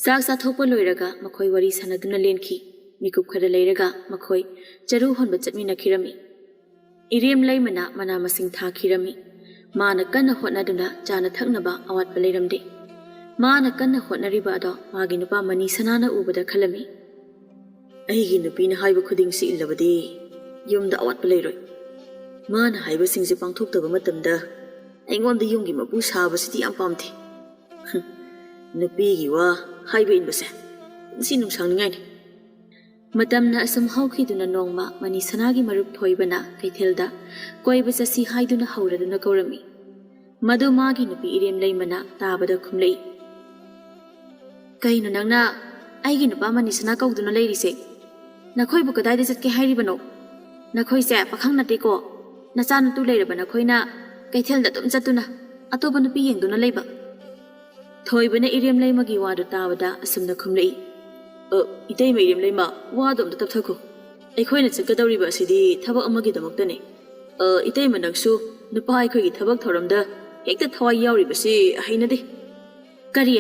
ꯆꯥꯛ ꯆꯥꯊꯣꯛꯄ ꯂꯣꯏꯔꯒ ꯃꯈꯣꯏ ꯋꯥꯔꯤ ꯁꯥꯟꯅꯗꯨꯅ ꯂꯦꯟꯈꯤ꯫ ꯃꯤꯀꯨꯞ ꯈꯔ ꯂꯩꯔꯒ ꯃꯈꯣꯏ ꯆꯔꯨ ꯍꯣꯟꯕ ꯆꯠꯃꯤꯟꯅꯈꯤꯔꯝꯃꯤ꯫ ꯏꯔꯦꯝ ꯂꯩꯃꯅ ꯃꯅꯥ ꯃꯁꯤꯡ ꯊꯥꯈꯤꯔꯝꯃꯤ꯫ ꯃꯥꯅ ꯀꯟꯅ ꯍꯣꯠꯅꯗꯨꯅ ꯆꯥꯅ ꯊꯛꯅꯕ ꯑꯋꯥꯠꯄ ꯂꯩꯔꯝꯗꯦ꯫ ꯃꯥꯅ ꯀꯟꯅ ꯍꯣꯠꯅꯔꯤꯕ ꯑꯗꯣ ꯃꯥꯒꯤ ꯅꯨꯄꯥ ꯃꯅꯤ ꯁꯅꯥꯅ ꯎꯕꯗ ꯈꯜꯂꯝꯃꯤ, "ꯑꯩꯒꯤ ꯅꯨꯄꯤꯅ ꯍꯥꯏꯕ ꯈꯨꯗꯤꯡꯁꯤ ꯏꯜꯂꯕꯗꯤ ꯌꯨꯝꯗ ꯑꯋꯥꯠꯄ ꯂꯩꯔꯣꯏ꯫ ꯃꯥꯅ ꯍꯥꯏꯕꯁꯤꯡꯁꯦ ꯄꯥꯡꯊꯣꯛꯇꯕ ꯃꯇꯝꯗ ꯑꯩꯉꯣꯟꯗ ꯌꯨꯝꯒꯤ ꯃꯄꯨ ꯁꯥꯕꯁꯤꯗꯤ ꯌꯥꯝ ꯄꯥꯝꯗꯦ꯫ ꯍꯨꯝ, ꯅꯨꯄꯤꯒꯤ ꯋꯥ ꯍꯥꯏꯕ ꯏꯟꯕꯁꯦ ꯄꯨꯟꯁꯤ ꯅꯨꯡꯁꯥꯡꯅꯤꯡꯉꯥꯏꯅꯤ꯫" ꯃꯇꯝꯅ ꯑꯁꯨꯝ ꯍꯧꯈꯤꯗꯨꯅ ꯅꯣꯡꯃ ꯃꯅꯤ ꯁꯅꯥꯒꯤ ꯃꯔꯨꯞ ꯊꯣꯏꯕꯅ ꯀꯩꯊꯦꯜꯗ ꯀꯣꯏꯕ ꯆꯠꯁꯤ ꯍꯥꯏꯗꯨꯅ ꯍꯧꯔꯗꯨꯅ ꯀꯧꯔꯝꯃꯤ꯫ ꯃꯗꯨ ꯃꯥꯒꯤ ꯅꯨꯄꯤ ꯏꯔꯦꯝ ꯂꯩꯃꯅ ꯇꯥꯕꯗ ꯈꯨꯝꯂꯛꯏ, "ꯀꯩꯅꯣ ꯅꯪꯅ ꯑꯩꯒꯤ ꯅꯨꯄꯥ ꯃꯅꯤ ꯁꯅꯥ ꯀꯧꯗꯨꯅ ꯂꯩꯔꯤꯁꯦ? ꯅꯈꯣꯏꯕꯨ ꯀꯗꯥꯏꯗ ꯆꯠꯀꯦ ꯍꯥꯏꯔꯤꯕꯅꯣ? ꯅꯈꯣꯏꯁꯦ ꯄꯥꯈꯪ ꯅꯠꯇꯦꯀꯣ꯫ ꯅꯆꯥ ꯅꯇꯨ ꯂꯩꯔꯕ ꯅꯈꯣꯏꯅ ꯀꯩꯊꯦꯜꯗ ꯑꯗꯨꯝ ꯆꯠꯇꯨꯅ ꯑꯇꯣꯞꯄ ꯅꯨꯄꯤ ꯌꯦꯡꯗꯨꯅ ꯂꯩꯕ?" ꯊꯣꯏꯕꯅ ꯏꯔꯦꯝ ꯂꯩꯃꯒꯤ ꯋꯥꯗꯨ ꯇꯥꯕꯗ ꯑꯁꯨꯝꯅ ꯈꯨꯝꯂꯛꯏ, "ꯑ, ꯏꯇꯩꯃ ꯏꯔꯦꯝ ꯂꯩꯃ, ꯋꯥꯗꯣ ꯑꯝꯇ ꯇꯞꯊꯈꯣ꯫ ꯑꯩꯈꯣꯏꯅ ꯆꯠꯀꯗꯧꯔꯤꯕ ꯑꯁꯤꯗꯤ ꯊꯕꯛ ꯑꯃꯒꯤꯗꯃꯛꯇꯅꯦ꯫ ꯑ, ꯏꯇꯩꯃ ꯅꯪꯁꯨ ꯅꯨꯄꯥ ꯑꯩꯈꯣꯏꯒꯤ ꯊꯕꯛ ꯊꯧꯔꯝꯗ ꯍꯦꯛꯇ ꯊꯋꯥꯏ ꯌꯥꯎꯔꯤꯕꯁꯤ ꯍꯩꯅꯗꯦ꯫" "ꯀꯔꯤ?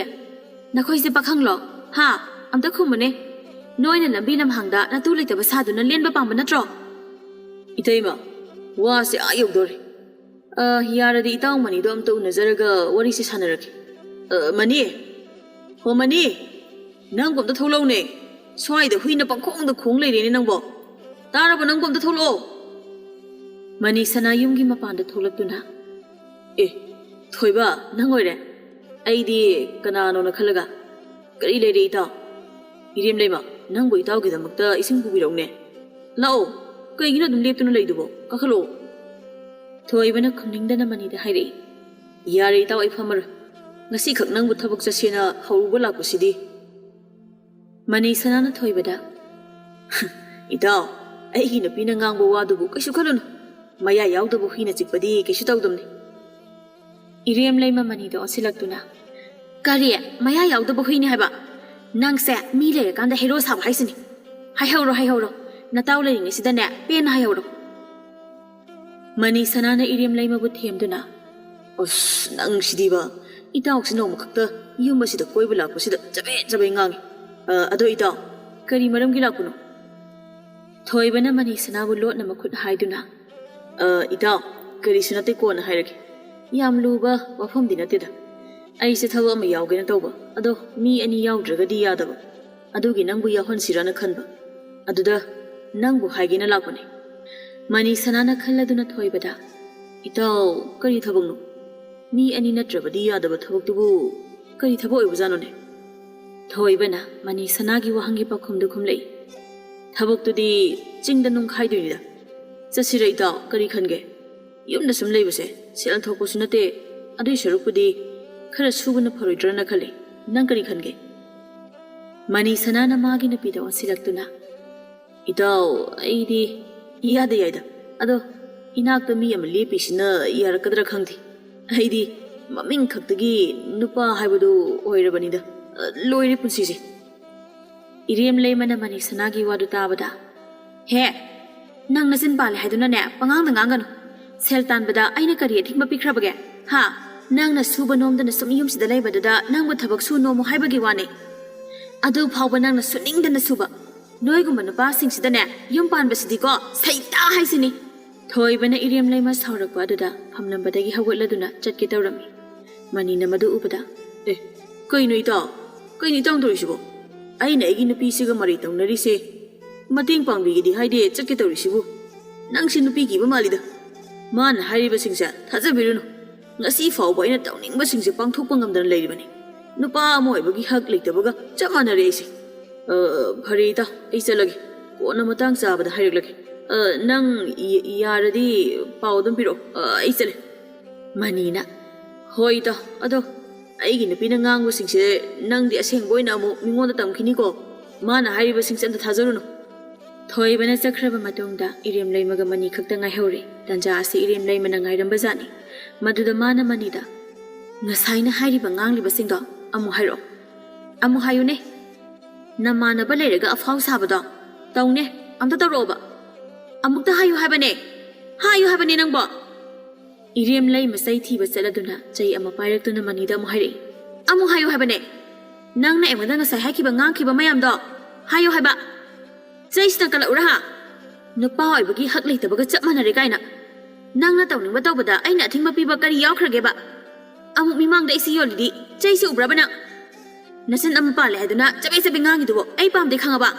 ꯅꯈꯣꯏꯁꯦ ꯄꯥꯈꯪꯂꯣ? ꯍꯥ? ꯑꯝꯇ ꯈꯨꯝꯃꯨꯅꯦ꯫ ꯅꯣꯏꯅ ꯂꯝꯕꯤ ꯂꯝꯍꯥꯡꯗ ꯅꯇꯨ ꯂꯩꯇꯕ ꯁꯥꯗꯨꯅ ꯂꯦꯟꯕ ꯄꯥꯝꯕ ꯅꯠꯇ꯭ꯔꯣ?" "ꯏꯇꯩꯃ, ꯋꯥꯁꯦ ꯑꯥ ꯌꯧꯗꯣꯔꯦ꯫ ꯑ, ꯌꯥꯔꯗꯤ ꯏꯇꯥꯎ ꯃꯅꯤꯗꯣ ꯑꯝꯇ ꯎꯅꯖꯔꯒ ꯋꯥꯔꯤꯁꯦ ꯁꯥꯟꯅꯔꯒꯦ꯫ ꯑ, ꯃꯅꯤ! ꯍꯣ ꯃꯅꯤ! ꯅꯪꯕꯨ ꯑꯝꯇ ꯊꯣꯛꯂꯛꯎꯅꯦ꯫ ꯁ꯭ꯋꯥꯏꯗ ꯍꯨꯏꯅ ꯄꯪꯈꯣꯡꯗ ꯈꯣꯡ ꯂꯩꯔꯦꯅꯦ ꯅꯪꯕꯣ꯫ ꯇꯥꯔꯕꯣ? ꯅꯪꯕꯨ ꯑꯝꯇ ꯊꯣꯛꯂꯛꯑꯣ꯫" ꯃꯅꯤ ꯁꯅꯥ ꯌꯨꯝꯒꯤ ꯃꯄꯥꯟꯗ ꯊꯣꯛꯂꯛꯇꯨꯅ, "ꯑꯦ, ꯊꯣꯏꯕ, ꯅꯪ ꯑꯣꯏꯔꯦ? ꯑꯩꯗꯤ ꯀꯅꯥꯅꯣꯅ ꯈꯜꯂꯒ꯫ ꯀꯔꯤ ꯂꯩꯔꯦ ꯏꯇꯥꯎ?" "ꯏꯔꯦꯝ ꯂꯩꯃ, ꯅꯪꯕꯨ ꯏꯇꯥꯎꯒꯤꯗꯃꯛꯇ ꯏꯁꯤꯡ ꯄꯨꯕꯤꯔꯛꯎꯅꯦ꯫ ꯂꯥꯛꯑꯣ, ꯀꯩꯒꯤꯅꯣ ꯑꯗꯨꯝ ꯂꯦꯞꯇꯨꯅ ꯂꯩꯗꯨꯕꯣ? ꯀꯥꯈꯠꯂꯛꯑꯣ꯫ ꯊꯣꯏꯕꯅ ꯈꯨꯝꯅꯤꯡꯗꯅ ꯃꯅꯤꯗ ꯍꯥꯏꯔꯛꯏ꯫ ꯌꯥꯔꯦ ꯏꯇꯥꯎ, ꯑꯩ ꯐꯝꯃꯔꯣꯏ꯫ ꯉꯁꯤꯈꯛ ꯅꯪꯕꯨ ꯊꯕꯛ ꯆꯠꯁꯦꯅ ꯍꯧꯔꯨꯕ ꯂꯥꯛꯄꯁꯤꯗꯤ꯫ ꯃꯅꯤ ꯁꯅꯥꯅ ꯊꯣꯏꯕꯗ, "ꯏꯇꯥꯎ, ꯑꯩꯒꯤ ꯅꯨꯄꯤꯅ ꯉꯥꯡꯕ ꯋꯥꯗꯨꯕꯨ ꯀꯩꯁꯨ ꯈꯜꯂꯨꯅꯨ꯫ ꯃꯌꯥ ꯌꯥꯎꯗꯕ ꯍꯨꯏꯅ ꯆꯤꯛꯄꯗꯤ ꯀꯩꯁꯨ ꯇꯧꯗꯕꯅꯤ꯫" ꯏꯔꯦꯝ ꯂꯩꯃ ꯃꯅꯤꯗ ꯑꯣꯟꯁꯤꯜꯂꯛꯇꯨꯅ, "ꯀꯔꯤ? ꯃꯌꯥ ꯌꯥꯎꯗꯕ ꯍꯨꯏꯅꯤ ꯍꯥꯏꯕ? ꯅꯪꯁꯦ ꯃꯤ ꯂꯩꯔꯀꯥꯟꯗ ꯍꯦꯔꯣ ꯁꯥꯕ ꯍꯥꯏꯁꯤꯅꯤ꯫ ꯍꯥꯏꯍꯧꯔꯣ, ꯍꯥꯏꯍꯧꯔꯣ꯫ ꯅꯇꯥꯎ ꯂꯩꯔꯤꯉꯩꯁꯤꯗꯅꯦ ꯄꯦꯟꯅ ꯍꯥꯏꯍꯧꯔꯣ꯫" ꯃꯅꯤ ꯁꯅꯥꯅ ꯏꯔꯦꯝ ꯂꯩꯃꯕꯨ ꯊꯦꯝꯗꯨꯅ, "ꯑꯁ, ꯅꯪꯁꯤꯗꯤꯕ, ꯏꯇꯥꯎꯁꯤ ꯅꯣꯡꯃꯈꯛꯇ ꯌꯨꯝ ꯑꯁꯤꯗ ꯀꯣꯏꯕ ꯂꯥꯛꯄꯁꯤꯗ ꯆꯕꯦꯠ ꯆꯕꯦꯠ ꯉꯥꯡꯉꯤ꯫ ꯑ, ꯑꯗꯣ ꯏꯇꯥꯎ, ꯀꯔꯤ ꯃꯔꯝꯒꯤ ꯂꯥꯛꯄꯅꯣ?" ꯊꯣꯏꯕꯅ ꯃꯅꯤ ꯁꯅꯥꯕꯨ ꯂꯣꯠꯅ ꯃꯈꯨꯠ ꯍꯥꯏꯗꯨꯅ, "ꯑ, ꯏꯇꯥꯎ, ꯀꯔꯤꯁꯨ ꯅꯠꯇꯦ, ꯀꯣꯟꯅ ꯍꯥꯏꯔꯒꯦ꯫ ꯌꯥꯝ ꯂꯨꯕ ꯋꯥꯐꯝꯗꯤ ꯅꯠꯇꯦꯗ꯫ ꯑꯩꯁꯦ ꯊꯕꯛ ꯑꯃ ꯌꯥꯎꯒꯦꯅ ꯇꯧꯕ, ꯑꯗꯣ ꯃꯤ ꯑꯅꯤ ꯌꯥꯎꯗ꯭ꯔꯒꯗꯤ ꯌꯥꯗꯕ꯫ ꯑꯗꯨꯒꯤ ꯅꯪꯕꯨ ꯌꯥꯎꯍꯟꯁꯤꯔꯅ ꯈꯟꯕ꯫ ꯑꯗꯨꯗ ꯅꯪꯕꯨ ꯍꯥꯏꯒꯦꯅ ꯂꯥꯛꯄꯅꯦ꯫" ꯃꯅꯤ ꯁꯅꯥꯅ ꯈꯜꯂꯗꯨꯅ ꯊꯣꯏꯕꯗ, "ꯏꯇꯥꯎ, ꯀꯔꯤ ꯊꯕꯛꯅꯣ? ꯃꯤ ꯑꯅꯤ ꯅꯠꯇ꯭ꯔꯕꯗꯤ ꯌꯥꯗꯕ ꯊꯕꯛꯇꯨꯕꯨ ꯀꯔꯤ ꯊꯕꯛ ꯑꯣꯏꯕꯖꯥꯠꯅꯣꯅꯦ?" ꯊꯣꯏꯕꯅ ꯃꯅꯤ ꯁꯅꯥꯒꯤ ꯋꯥꯍꯪꯒꯤ ꯄꯥꯎꯈꯨꯝꯗꯨ ꯈꯨꯝꯂꯛꯏ꯫ "ꯊꯕꯛꯇꯨꯗꯤ ꯆꯤꯡꯗ ꯅꯨꯡꯈꯥꯏꯗꯣꯏꯅꯤꯗ꯫ ꯆꯠꯁꯤꯔ ꯏꯇꯥꯎ, ꯀꯔꯤ ꯈꯟꯒꯦ? ꯌꯨꯝꯗ ꯁꯨꯝ ꯂꯩꯕꯁꯦ ꯁꯦꯜ ꯊꯣꯛꯄꯁꯨ ꯅꯠꯇꯦ꯫ ꯑꯗꯨꯏ ꯁꯔꯨꯛꯄꯨꯗꯤ ꯈꯔ ꯁꯨꯕꯅ ꯐꯔꯣꯏꯗ꯭ꯔꯅ ꯈꯜꯂꯤ꯫ ꯅꯪ ꯀꯔꯤ ꯈꯟꯒꯦ?" ꯃꯅꯤ ꯁꯅꯥꯅ ꯃꯥꯒꯤ ꯅꯨꯄꯤꯗ ꯑꯣꯟꯁꯤꯜꯂꯛꯇꯨꯅ, "ꯏꯇꯥꯎ, ꯑꯩꯗꯤ ꯏꯌꯥꯗ ꯌꯥꯏꯗ꯫ ꯑꯗꯣ ꯏꯅꯥꯛꯇ ꯃꯤ ꯑꯃ ꯂꯦꯞꯄꯤꯁꯤꯅ ꯌꯥꯔꯛꯀꯗ꯭ꯔꯥ ꯈꯪꯗꯦ꯫ ꯑꯩꯗꯤ ꯃꯃꯤꯡ ꯈꯛꯇꯒꯤ ꯅꯨꯄꯥ ꯍꯥꯏꯕꯗꯨ ꯑꯣꯏꯔꯕꯅꯤꯗ꯫ ꯂꯣꯏꯔꯦ ꯄꯨꯟꯁꯤꯁꯦ꯫" ꯏꯔꯦꯝ ꯂꯩꯃꯅ ꯃꯅꯤ ꯁꯅꯥꯒꯤ ꯋꯥꯗꯨ ꯇꯥꯕꯗ, "ꯍꯦ, ꯅꯪ ꯅꯆꯤꯟ ꯄꯥꯜꯂꯦ ꯍꯥꯏꯗꯨꯅꯅꯦ ꯄꯉꯥꯡꯗ ꯉꯥꯡꯒꯅꯨ꯫ ꯁꯦꯜ ꯇꯥꯟꯕꯗ ꯑꯩꯅ ꯀꯔꯤ ꯑꯊꯤꯡꯕ ꯄꯤꯈ꯭ꯔꯕꯒꯦ? ꯍꯥ? ꯅꯪꯅ ꯁꯨꯕ ꯅꯣꯝꯗꯅ ꯁꯨꯝ ꯌꯨꯝꯁꯤꯗ ꯂꯩꯕꯗꯨꯗ ꯅꯪꯕꯨ ꯊꯕꯛ ꯁꯨ ꯅꯣꯝꯃꯨ ꯍꯥꯏꯕꯒꯤ ꯋꯥꯅꯤ꯫ ꯑꯗꯨ ꯐꯥꯎꯕ ꯅꯪꯅ ꯁꯨꯅꯤꯡꯗꯅ ꯁꯨꯕ꯫ ꯅꯣꯏꯒꯨꯝꯕ ꯅꯨꯄꯥꯁꯤꯡꯁꯤꯗꯅꯦ ꯌꯨꯝ ꯄꯥꯟꯕꯁꯤꯗꯤꯀꯣ ꯁꯩꯇꯥ ꯍꯥꯏꯁꯤꯅꯤ꯫" ꯊꯣꯏꯕꯅ ꯏꯔꯦꯝ ꯂꯩꯃ ꯁꯥꯎꯔꯛꯄ ꯑꯗꯨꯗ ꯐꯝꯂꯝꯕꯗꯒꯤ ꯍꯧꯒꯠꯂꯗꯨꯅ ꯆꯠꯀꯦ ꯇꯧꯔꯝꯃꯤ꯫ ꯃꯅꯤꯅ ꯃꯗꯨ ꯎꯕꯗ, "ꯑꯦ, ꯀꯩꯅꯣ ꯏꯇꯥꯎ? ꯀꯩꯅꯣ ꯏꯇꯥꯎꯅ ꯇꯧꯔꯤꯁꯤꯕꯣ? ꯑꯩꯅ ꯑꯩꯒꯤ ꯅꯨꯄꯤꯁꯤꯒ ꯃꯔꯩ ꯇꯧꯅꯔꯤꯁꯦ꯫ ꯃꯇꯦꯡ ꯄꯥꯡꯕꯤꯒꯦꯗꯤ ꯍꯥꯏꯗꯦ ꯆꯠꯀꯦ ꯇꯧꯔꯤꯁꯤꯕꯨ꯫ ꯅꯪꯁꯤ ꯅꯨꯄꯤ ꯀꯤꯕ ꯃꯥꯜꯂꯤꯗ꯫ ꯃꯥꯅ ꯍꯥꯏꯔꯤꯕꯁꯤꯡꯁꯦ ꯊꯥꯖꯕꯤꯔꯨꯅꯨ꯫ ꯉꯁꯤ ꯐꯥꯎꯕ ꯑꯩꯅ ꯇꯧꯅꯤꯡꯕꯁꯤꯡꯁꯦ ꯄꯥꯡꯊꯣꯛꯄ ꯉꯝꯗꯅ ꯂꯩꯔꯤꯕꯅꯤ꯫ ꯅꯨꯄꯥ ꯑꯃ ꯑꯣꯏꯕꯒꯤ ꯍꯛ ꯂꯩꯇꯕꯒ ꯆꯞ ꯃꯥꯟꯅꯔꯦ ꯑꯩꯁꯦ꯫" "ꯑ, ꯐꯔꯦ ꯏꯇꯥ, ꯑꯩ ꯆꯠꯂꯒꯦ꯫ ꯀꯣꯟꯅ ꯃꯇꯥꯡ ꯆꯥꯕꯗ ꯍꯥꯏꯔꯛꯂꯒꯦ꯫ ꯑ, ꯅꯪ ꯌ-, ꯌꯥꯔꯗꯤ ꯄꯥꯎ ꯑꯗꯨꯝ ꯄꯤꯔꯛꯑꯣ꯫ ꯑ, ꯑꯩ ꯆꯠꯂꯦ꯫" ꯃꯅꯤꯅ, "ꯍꯣꯏ ꯏꯇꯥ, ꯑꯗꯣ ꯑꯩꯒꯤ ꯅꯨꯄꯤꯅ ꯉꯥꯡꯕꯁꯤꯡꯁꯦ ꯅꯪꯗꯤ ꯑꯁꯦꯡꯕ ꯑꯣꯏꯅ ꯑꯃꯨꯛ ꯃꯤꯉꯣꯟꯗ ꯇꯝꯈꯤꯅꯤꯀꯣ꯫ ꯃꯥꯅ ꯍꯥꯏꯔꯤꯕꯁꯤꯡꯁꯦ ꯑꯝꯇ ꯊꯥꯖꯔꯨꯅꯨ꯫" ꯊꯣꯏꯕꯅ ꯆꯠꯈ꯭ꯔꯕ ꯃꯇꯨꯡꯗ ꯏꯔꯦꯝꯂꯩꯃꯒ ꯃꯅꯤ ꯈꯛꯇ ꯉꯥꯏꯍꯧꯔꯦ꯫ ꯇꯟꯖꯥ ꯑꯁꯤ ꯏꯔꯦꯝꯂꯩꯃꯅ ꯉꯥꯏꯔꯝꯕꯖꯥꯠꯅꯤ꯫ ꯃꯗꯨꯗ ꯃꯥꯅ ꯃꯅꯤꯗ, "ꯉꯁꯥꯏꯅ ꯍꯥꯏꯔꯤꯕ ꯉꯥꯡꯂꯤꯕꯁꯤꯡꯗꯣ ꯑꯃꯨꯛ ꯍꯥꯏꯔꯛꯑꯣ꯫ ꯑꯃꯨꯛ ꯍꯥꯏꯌꯨꯅꯦ꯫ ꯅꯃꯥꯟꯅꯕ ꯂꯩꯔꯒ ꯑꯐꯥꯎ ꯁꯥꯕꯗꯣ ꯇꯧꯅꯦ꯫ ꯑꯝꯇ ꯇꯧꯔꯛꯑꯣꯕ꯫ ꯑꯃꯨꯛꯇ ꯍꯥꯏꯌꯨ ꯍꯥꯏꯕꯅꯦ꯫ ꯍꯥꯏꯌꯨ ꯍꯥꯏꯕꯅꯦ ꯅꯪꯕꯣ꯫" ꯏꯔꯦꯝꯂꯩꯃ ꯆꯩ ꯊꯤꯕ ꯆꯠꯂꯗꯨꯅ ꯆꯩ ꯑꯃ ꯄꯥꯏꯔꯛꯇꯨꯅ ꯃꯅꯤꯗ ꯑꯃꯨꯛ ꯍꯥꯏꯔꯛꯏ꯫ "ꯑꯃꯨꯛ ꯍꯥꯏꯌꯨ ꯍꯥꯏꯕꯅꯦ꯫ ꯅꯪꯅ ꯑꯩꯉꯣꯟꯗ ꯉꯁꯥꯏ ꯍꯥꯏꯈꯤꯕ ꯉꯥꯡꯈꯤꯕ ꯃꯌꯥꯝꯗꯣ ꯍꯥꯏꯌꯨ ꯍꯥꯏꯕ꯫ ꯆꯩꯁꯤꯅ ꯀꯜꯂꯛꯎꯔꯥ ꯍꯥ? ꯅꯨꯄꯥ ꯑꯣꯏꯕꯒꯤ ꯍꯛ ꯂꯩꯇꯕꯒ ꯆꯞ ꯃꯥꯟꯅꯔꯦ ꯀꯥꯏꯅ꯫ ꯅꯪꯅ ꯇꯧꯅꯤꯡꯕ ꯇꯧꯕꯗ ꯑꯩꯅ ꯑꯊꯤꯡꯕ ꯄꯤꯕ ꯀꯔꯤ ꯌꯥꯎꯈ꯭ꯔꯒꯦꯕ? ꯑꯃꯨꯛ ꯃꯤꯃꯥꯡꯗ ꯑꯩꯁꯤ ꯌꯣꯜꯂꯤꯗꯤ ꯆꯩꯁꯤ ꯎꯕ꯭ꯔꯕ ꯅꯪ? ꯅꯆꯤꯟ ꯑꯃ ꯄꯥꯜꯂꯦ ꯍꯥꯏꯗꯨꯅ ꯆꯕꯦꯠ ꯆꯕꯦꯠ ꯉꯥꯡꯉꯤꯗꯨꯕꯨ ꯑꯩ ꯄꯥꯝꯗꯦ ꯈꯪꯉꯕ?"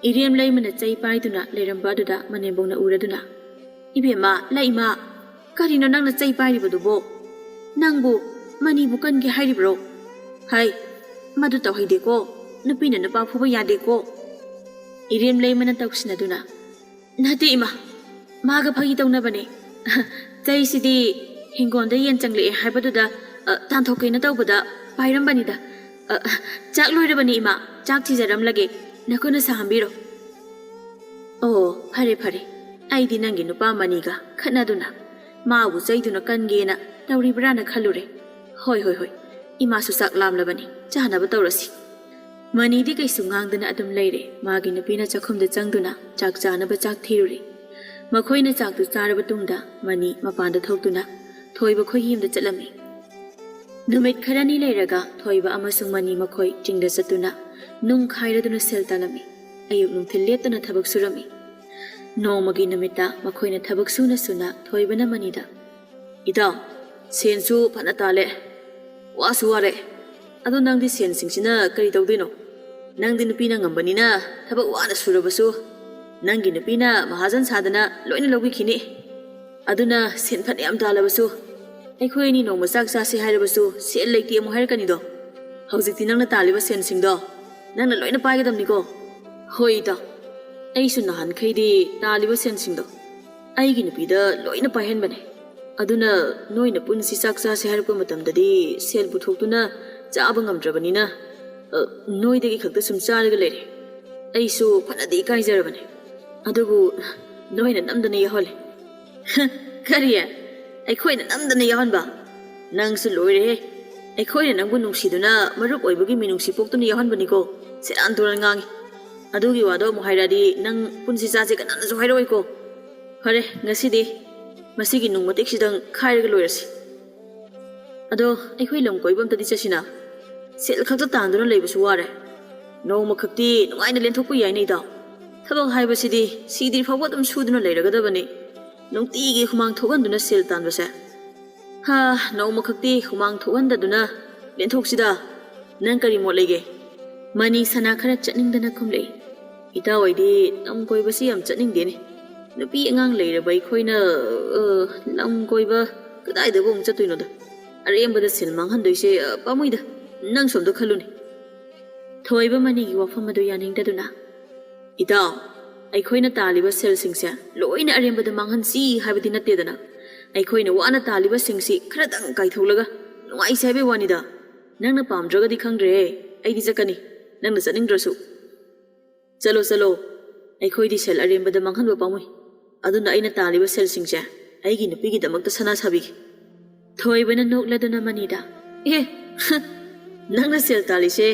ꯏꯔꯦꯝꯂꯩꯃꯅ ꯆꯩ ꯄꯥꯏꯗꯨꯅ ꯂꯩꯔꯝꯕ ꯑꯗꯨꯗ ꯃꯅꯦꯝꯕꯣꯛꯅ ꯎꯔꯗꯨꯅ, "ꯏꯕꯦꯝꯃ, ꯂꯩꯃ, ꯀꯔꯤꯅꯣ ꯅꯪꯅ ꯆꯩ ꯄꯥꯏꯔꯤꯕꯗꯨꯕꯣ? ꯅꯪꯕꯨ ꯃꯅꯤꯕꯨ ꯀꯟꯒꯦ ꯍꯥꯏꯔꯤꯕ꯭ꯔꯣ? ꯍꯥꯏ, ꯃꯗꯨ ꯇꯧꯍꯩꯗꯦꯀꯣ꯫ ꯅꯨꯄꯤꯅ ꯅꯨꯄꯥ ꯐꯨꯕ ꯌꯥꯗꯦꯀꯣ꯫" ꯏꯔꯦꯝꯂꯩꯃꯅ ꯇꯧꯁꯤꯟꯅꯗꯨꯅ, "ꯅꯠꯇꯦ ꯏꯃꯥ, ꯃꯥꯒ ꯐꯥꯒꯤ ꯇꯧꯅꯕꯅꯦ꯫ ꯆꯩꯁꯤꯗꯤ ꯍꯤꯡꯒꯣꯜꯗ ꯌꯦꯟ ꯆꯪꯂꯛꯑꯦ ꯍꯥꯏꯕꯗꯨꯗ, ꯑ, ꯇꯥꯟꯊꯣꯛꯀꯦꯅ ꯇꯧꯕꯗ ꯄꯥꯏꯔꯝꯕꯅꯤꯗ꯫ ꯑ, ꯆꯥꯛ ꯂꯣꯏꯔꯕꯅꯤ ꯏꯃꯥ, ꯆꯥꯛ ꯊꯤꯖꯔꯝꯂꯒꯦ, ꯅꯈꯨꯠꯅ ꯁꯥꯍꯟꯕꯤꯔꯣ꯫" "ꯑꯣ, ꯐꯔꯦ ꯐꯔꯦ, ꯑꯩꯗꯤ ꯅꯪꯒꯤ ꯅꯨꯄꯥ ꯃꯅꯤꯒ ꯈꯠꯅꯗꯨꯅ ꯃꯥꯕꯨ ꯆꯩꯗꯨꯅ ꯀꯟꯒꯦꯅ ꯇꯧꯔꯤꯕ꯭ꯔꯥꯅ ꯈꯜꯂꯨꯔꯦ꯫ ꯍꯣꯏ ꯍꯣꯏ ꯍꯣꯏ, ꯏꯃꯥꯁꯨ ꯆꯥꯛ ꯂꯥꯝꯂꯕꯅꯤ, ꯆꯥꯅꯕ ꯇꯧꯔꯁꯤ꯫" ꯃꯅꯤꯗꯤ ꯀꯩꯁꯨ ꯉꯥꯡꯗꯅ ꯑꯗꯨꯝ ꯂꯩꯔꯦ꯫ ꯃꯥꯒꯤ ꯅꯨꯄꯤꯅ ꯆꯥꯛꯈꯨꯝꯗ ꯆꯪꯗꯨꯅ ꯆꯥꯛ ꯆꯥꯅꯕ ꯆꯥꯛ ꯊꯤꯔꯨꯔꯦ꯫ ꯃꯈꯣꯏꯅ ꯆꯥꯛꯇꯨ ꯆꯥꯔꯕ ꯇꯨꯡꯗ ꯃꯅꯤ ꯃꯄꯥꯟꯗ ꯊꯣꯛꯇꯨꯅ ꯊꯣꯏꯕ ꯈꯣꯏꯒꯤ ꯌꯨꯝꯗ ꯆꯠꯂꯝꯃꯤ꯫ ꯅꯨꯃꯤꯠ ꯈꯔꯅꯤ ꯂꯩꯔꯒ ꯊꯣꯏꯕ ꯑꯃꯁꯨꯡ ꯃꯅꯤ ꯃꯈꯣꯏ ꯆꯤꯡꯗ ꯆꯠꯇꯨꯅ ꯅꯨꯡ ꯈꯥꯏꯔꯗꯨꯅ ꯁꯦꯜ ꯇꯥꯜꯂꯝꯃꯤ꯫ ꯑꯌꯨꯛ ꯅꯨꯡꯊꯤꯜ ꯂꯦꯞꯇꯅ ꯊꯕꯛ ꯁꯨꯔꯝꯃꯤ꯫ ꯅꯣꯡꯃꯒꯤ ꯅꯨꯃꯤꯠꯇ ꯃꯈꯣꯏꯅ ꯊꯕꯛ ꯁꯨꯅ ꯁꯨꯅ ꯊꯣꯏꯕꯅ ꯃꯅꯤꯗ, "ꯏꯇꯥꯎ, ꯁꯦꯟꯁꯨ ꯐꯅ ꯇꯥꯜꯂꯦ, ꯋꯥꯁꯨ ꯋꯥꯔꯦ꯫ ꯑꯗꯣ ꯅꯪꯗꯤ ꯁꯦꯟꯁꯤꯡꯁꯤꯅ ꯀꯔꯤ ꯇꯧꯗꯣꯏꯅꯣ? ꯅꯪꯗꯤ ꯅꯨꯄꯤꯅ ꯉꯝꯕꯅꯤꯅ ꯊꯕꯛ ꯋꯥꯅ ꯁꯨꯔꯕꯁꯨ ꯅꯪꯒꯤ ꯅꯨꯄꯤꯅ ꯃꯍꯥꯖꯟ ꯁꯥꯗꯅ ꯂꯣꯏꯅ ꯂꯧꯕꯤꯈꯤꯅꯤ꯫ ꯑꯗꯨꯅ ꯁꯦꯟ ꯐꯅꯌꯥꯝ ꯇꯥꯜꯂꯕꯁꯨ ꯑꯩꯈꯣꯏ ꯑꯅꯤ ꯅꯣꯡꯃ ꯆꯥꯛ ꯆꯥꯁꯤ ꯍꯥꯏꯔꯕꯁꯨ ꯁꯦꯜ ꯂꯩꯇꯦ ꯑꯃꯨꯛ ꯍꯥꯏꯔꯛꯀꯅꯤꯗꯣ꯫ ꯍꯧꯖꯤꯛꯇꯤ ꯅꯪꯅ ꯇꯥꯜꯂꯤꯕ ꯁꯦꯟꯁꯤꯡꯗꯣ ꯅꯪꯅ ꯂꯣꯏꯅ ꯄꯥꯏꯒꯗꯕꯅꯤꯀꯣ꯫ ꯍꯣꯏ ꯏꯇꯥꯎ, ꯑꯩꯁꯨ ꯅꯍꯥꯟꯈꯩꯗꯤ ꯇꯥꯜꯂꯤꯕ ꯁꯦꯟꯁꯤꯡꯗꯣ ꯑꯩꯒꯤ ꯅꯨꯄꯤꯗ ꯂꯣꯏꯅ ꯄꯥꯏꯍꯟꯕꯅꯦ꯫ ꯑꯗꯨꯅ ꯅꯣꯏꯅ ꯄꯨꯟꯁꯤ ꯆꯥꯛ ꯆꯥꯁꯦ ꯍꯥꯏꯔꯛꯄ ꯃꯇꯝꯗꯗꯤ ꯁꯦꯜ ꯄꯨꯊꯣꯛꯇꯨꯅ ꯆꯥꯕ ꯉꯝꯗ꯭ꯔꯕꯅꯤꯅ, ꯑ, ꯅꯣꯏꯗꯒꯤ ꯈꯛꯇ ꯁꯨꯝ ꯆꯥꯔꯒ ꯂꯩꯔꯦ꯫ ꯑꯩꯁꯨ ꯐꯅꯗꯤ ꯏꯀꯥꯏꯖꯔꯕꯅꯦ꯫ ꯑꯗꯨꯕꯨ ꯅꯣꯏꯅ ꯅꯝꯗꯅ ꯌꯥꯎꯍꯜꯂꯦ꯫ ꯀꯔꯤ? ꯑꯩꯈꯣꯏꯅ ꯅꯝꯗꯅ ꯌꯥꯎꯍꯟꯕ? ꯅꯪꯁꯨ ꯂꯣꯏꯔꯦꯍꯦ꯫ ꯑꯩꯈꯣꯏꯅ ꯅꯪꯕꯨ ꯅꯨꯡꯁꯤꯗꯨꯅ ꯃꯔꯨꯞ ꯑꯣꯏꯕꯒꯤ ꯃꯤꯅꯨꯡꯁꯤ ꯄꯣꯛꯇꯨꯅ ꯌꯥꯎꯍꯟꯕꯅꯤꯀꯣ꯫ ꯁꯦꯔꯥꯟ ꯇꯨꯔꯥꯟ ꯉꯥꯡꯉꯤ꯫ ꯑꯗꯨꯒꯤ ꯋꯥꯗꯣ ꯑꯃꯨꯛ ꯍꯥꯏꯔꯛꯑꯗꯤ ꯅꯪ ꯄꯨꯟꯁꯤ ꯆꯥꯁꯦ ꯀꯅꯥꯅꯁꯨ ꯍꯥꯏꯔꯛꯑꯣꯏꯀꯣ꯫ ꯐꯔꯦ, ꯉꯁꯤꯗꯤ ꯃꯁꯤꯒꯤ ꯅꯨꯡ ꯃꯇꯦꯛꯁꯤꯗꯪ ꯈꯥꯏꯔꯒ ꯂꯣꯏꯔꯁꯤ꯫ ꯑꯗꯣ ꯑꯩꯈꯣꯏ ꯂꯝ ꯀꯣꯏꯕ ꯑꯝꯇꯗꯤ ꯆꯠꯁꯤꯅ꯫ ꯁꯦꯜ ꯈꯛꯇ ꯇꯥꯟꯗꯨꯅ ꯂꯩꯕꯁꯨ ꯋꯥꯔꯦ꯫ ꯅꯣꯡꯃꯈꯛꯇꯤ ꯅꯨꯡꯉꯥꯏꯅ ꯂꯦꯟꯊꯣꯛꯄ ꯌꯥꯏꯅꯦ ꯏꯇꯥꯎ꯫ ꯊꯕꯛ ꯍꯥꯏꯕꯁꯤꯗꯤ ꯁꯤꯗ꯭ꯔꯤ ꯐꯥꯎꯕ ꯑꯗꯨꯝ ꯁꯨꯗꯨꯅ ꯂꯩꯔꯒꯗꯕꯅꯤ꯫ ꯅꯨꯡꯇꯤꯒꯤ ꯍꯨꯃꯥꯡ ꯊꯣꯛꯍꯟꯗꯨꯅ ꯁꯦꯜ ꯇꯥꯟꯕꯁꯦ꯫ ꯍꯥ, ꯅꯣꯡꯃꯈꯛꯇꯤ ꯍꯨꯃꯥꯡ ꯊꯣꯛꯍꯟꯗꯗꯨꯅ ꯂꯦꯟꯊꯣꯛꯁꯤꯗ꯫ ꯅꯪ ꯀꯔꯤ ꯃꯣꯠ ꯂꯩꯒꯦ? ꯃꯅꯤ ꯁꯅꯥ ꯈꯔ ꯆꯠꯅꯤꯡꯗꯅ ꯈꯨꯝꯂꯛꯏ꯫ ꯏꯇꯥꯎ ꯑꯩꯗꯤ ꯂꯝ ꯀꯣꯏꯕꯁꯤ ꯌꯥꯝ ꯆꯠꯅꯤꯡꯗꯦꯅꯦ꯫ ꯅꯨꯄꯤ ꯑꯉꯥꯡ ꯂꯩꯔꯕ ꯑꯩꯈꯣꯏꯅ, ꯑ, ꯂꯝ ꯀꯣꯏꯕ ꯀꯗꯥꯏꯗꯕꯨ ꯑꯃꯨꯛ ꯆꯠꯇꯣꯏꯅꯣꯗ? ꯑꯔꯦꯝꯕꯗ ꯁꯦꯜ ꯃꯥꯡꯍꯟꯗꯣꯏꯁꯦ, ꯑ, ꯄꯥꯝꯃꯨꯏꯗ꯫ ꯅꯪꯁꯨ ꯑꯝꯇ ꯈꯜꯂꯨꯅꯦ꯫ ꯊꯣꯏꯕ ꯃꯅꯤꯒꯤ ꯋꯥꯐꯝ ꯑꯗꯨ ꯌꯥꯅꯤꯡꯗꯗꯨꯅ, ꯏꯇꯥꯎ, ꯑꯩꯈꯣꯏꯅ ꯇꯥꯜꯂꯤꯕ ꯁꯦꯜꯁꯤꯡꯁꯦ ꯂꯣꯏꯅ ꯑꯔꯦꯝꯕꯗ ꯃꯥꯡꯍꯟꯁꯤ ꯍꯥꯏꯕꯗꯤ ꯅꯠꯇꯦꯗꯅ꯫ ꯑꯩꯈꯣꯏꯅ ꯋꯥꯅ ꯇꯥꯜꯂꯤꯕꯁꯤꯡꯁꯤ ꯈꯔꯗꯪ ꯀꯥꯏꯊꯣꯛꯂꯒ ꯅꯨꯡꯉꯥꯏꯁꯤ ꯍꯥꯏꯕꯩ ꯋꯥꯅꯤꯗ꯫ ꯅꯪꯅ ꯄꯥꯝꯗ꯭ꯔꯒꯗꯤ ꯈꯪꯗ꯭ꯔꯦꯍꯦ, ꯑꯩꯗꯤ ꯆꯠꯀꯅꯤ꯫ ꯅꯪꯅ ꯆꯠꯅꯤꯡꯗ꯭ꯔꯁꯨ꯫ ꯆꯠꯂꯣ, ꯆꯠꯂꯣ꯫ ꯑꯩꯈꯣꯏꯗꯤ ꯁꯦꯜ ꯑꯔꯦꯝꯕꯗ ꯃꯥꯡꯍꯟꯕ ꯄꯥꯝꯃꯨꯏ꯫ ꯑꯗꯨꯅ ꯑꯩꯅ ꯇꯥꯜꯂꯤꯕ ꯁꯦꯜꯁꯤꯡꯁꯦ ꯑꯩꯒꯤ ꯅꯨꯄꯤꯒꯤꯗꯃꯛꯇ ꯁꯅꯥ ꯁꯥꯕꯤꯒꯦ꯫ ꯊꯣꯏꯕꯅ ꯅꯣꯛꯂꯗꯨꯅ ꯃꯅꯤꯗ, "ꯑꯦ, ꯅꯪꯅ ꯁꯦꯜ ꯇꯥꯜꯂꯤꯁꯦ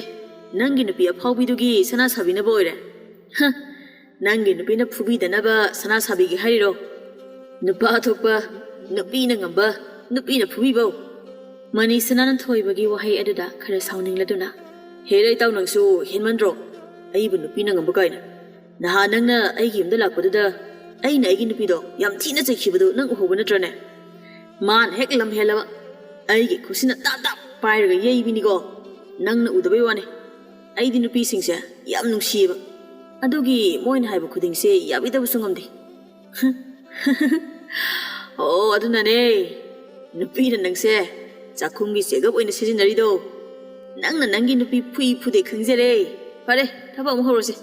ꯅꯪꯒꯤ ꯅꯨꯄꯤ ꯑꯐꯥꯎꯕꯤꯗꯨꯒꯤ ꯁꯅꯥ ꯁꯥꯕꯤꯅꯕ ꯑꯣꯏꯔꯦ? ꯍ, ꯅꯪꯒꯤ ꯅꯨꯄꯤꯅ ꯐꯨꯕꯤꯗꯅꯕ ꯁꯅꯥ ꯁꯥꯕꯤꯒꯦ ꯍꯥꯏꯔꯤꯔꯣ? ꯅꯨꯄꯥ ꯊꯣꯛꯄ, ꯅꯨꯄꯤꯅ ꯉꯝꯕ, ꯅꯨꯄꯤꯅ ꯐꯨꯕꯤꯕꯧ?" ꯃꯅꯤ ꯁꯅꯥꯅ ꯊꯣꯏꯕꯒꯤ ꯋꯥꯍꯩ ꯑꯗꯨꯗ ꯈꯔ ꯁꯥꯎꯅꯤꯡꯂꯗꯨꯅ, "ꯍꯦꯔꯥ ꯏꯇꯥꯎ, ꯅꯪꯁꯨ ꯍꯦꯟꯃꯟꯗ꯭ꯔꯣ? ꯑꯩꯕꯨ ꯅꯨꯄꯤꯅ ꯉꯝꯕ ꯀꯥꯏꯅ꯫ ꯅꯍꯥꯟ ꯅꯪꯅ ꯑꯩꯒꯤ ꯌꯨꯝꯗ ꯂꯥꯛꯄꯗꯨꯗ ꯑꯩꯅ ꯑꯩꯒꯤ ꯅꯨꯄꯤꯗꯣ ꯌꯥꯝ ꯊꯤꯅ ꯆꯩꯈꯤꯕꯗꯨ ꯅꯪ ꯎꯍꯧꯕ ꯅꯠꯇ꯭ꯔꯅꯦ? ꯃꯥꯅ ꯍꯦꯛ ꯂꯝ ꯍꯦꯜꯂꯕ ꯑꯩꯒꯤ ꯈꯨꯠꯁꯤꯅ ꯇꯥꯞ ꯇꯥꯞ ꯄꯥꯏꯔꯒ ꯌꯩꯕꯤꯅꯤꯀꯣ꯫ ꯅꯪꯅ ꯎꯗꯕꯩ ꯋꯥꯅꯤ꯫ ꯑꯩꯗꯤ ꯅꯨꯄꯤꯁꯤꯡꯁꯦ ꯌꯥꯝ ꯅꯨꯡꯁꯤꯌꯦꯕ꯫ ꯑꯗꯨꯒꯤ ꯃꯣꯏꯅ ꯍꯥꯏꯕ ꯈꯨꯗꯤꯡꯁꯦ ꯌꯥꯕꯤꯗꯕꯁꯨ ꯉꯝꯗꯦ꯫" "ꯑꯣ, ꯑꯗꯨꯅꯅꯦ ꯅꯨꯄꯤꯅ ꯅꯪꯁꯦ ꯆꯥꯛꯈꯨꯝꯒꯤ ꯆꯦꯒꯞ ꯑꯣꯏꯅ ꯁꯤꯖꯤꯟꯅꯔꯤꯗꯣ꯫ ꯅꯪꯅ ꯅꯪꯒꯤ ꯅꯨꯄꯤ ꯐꯨꯏ ꯐꯨꯗꯦ ꯈꯪꯖꯔꯦ꯫ ꯐꯔꯦ, ꯊꯕꯛ ꯑꯃꯨꯛ ꯍꯧꯔꯁꯤ꯫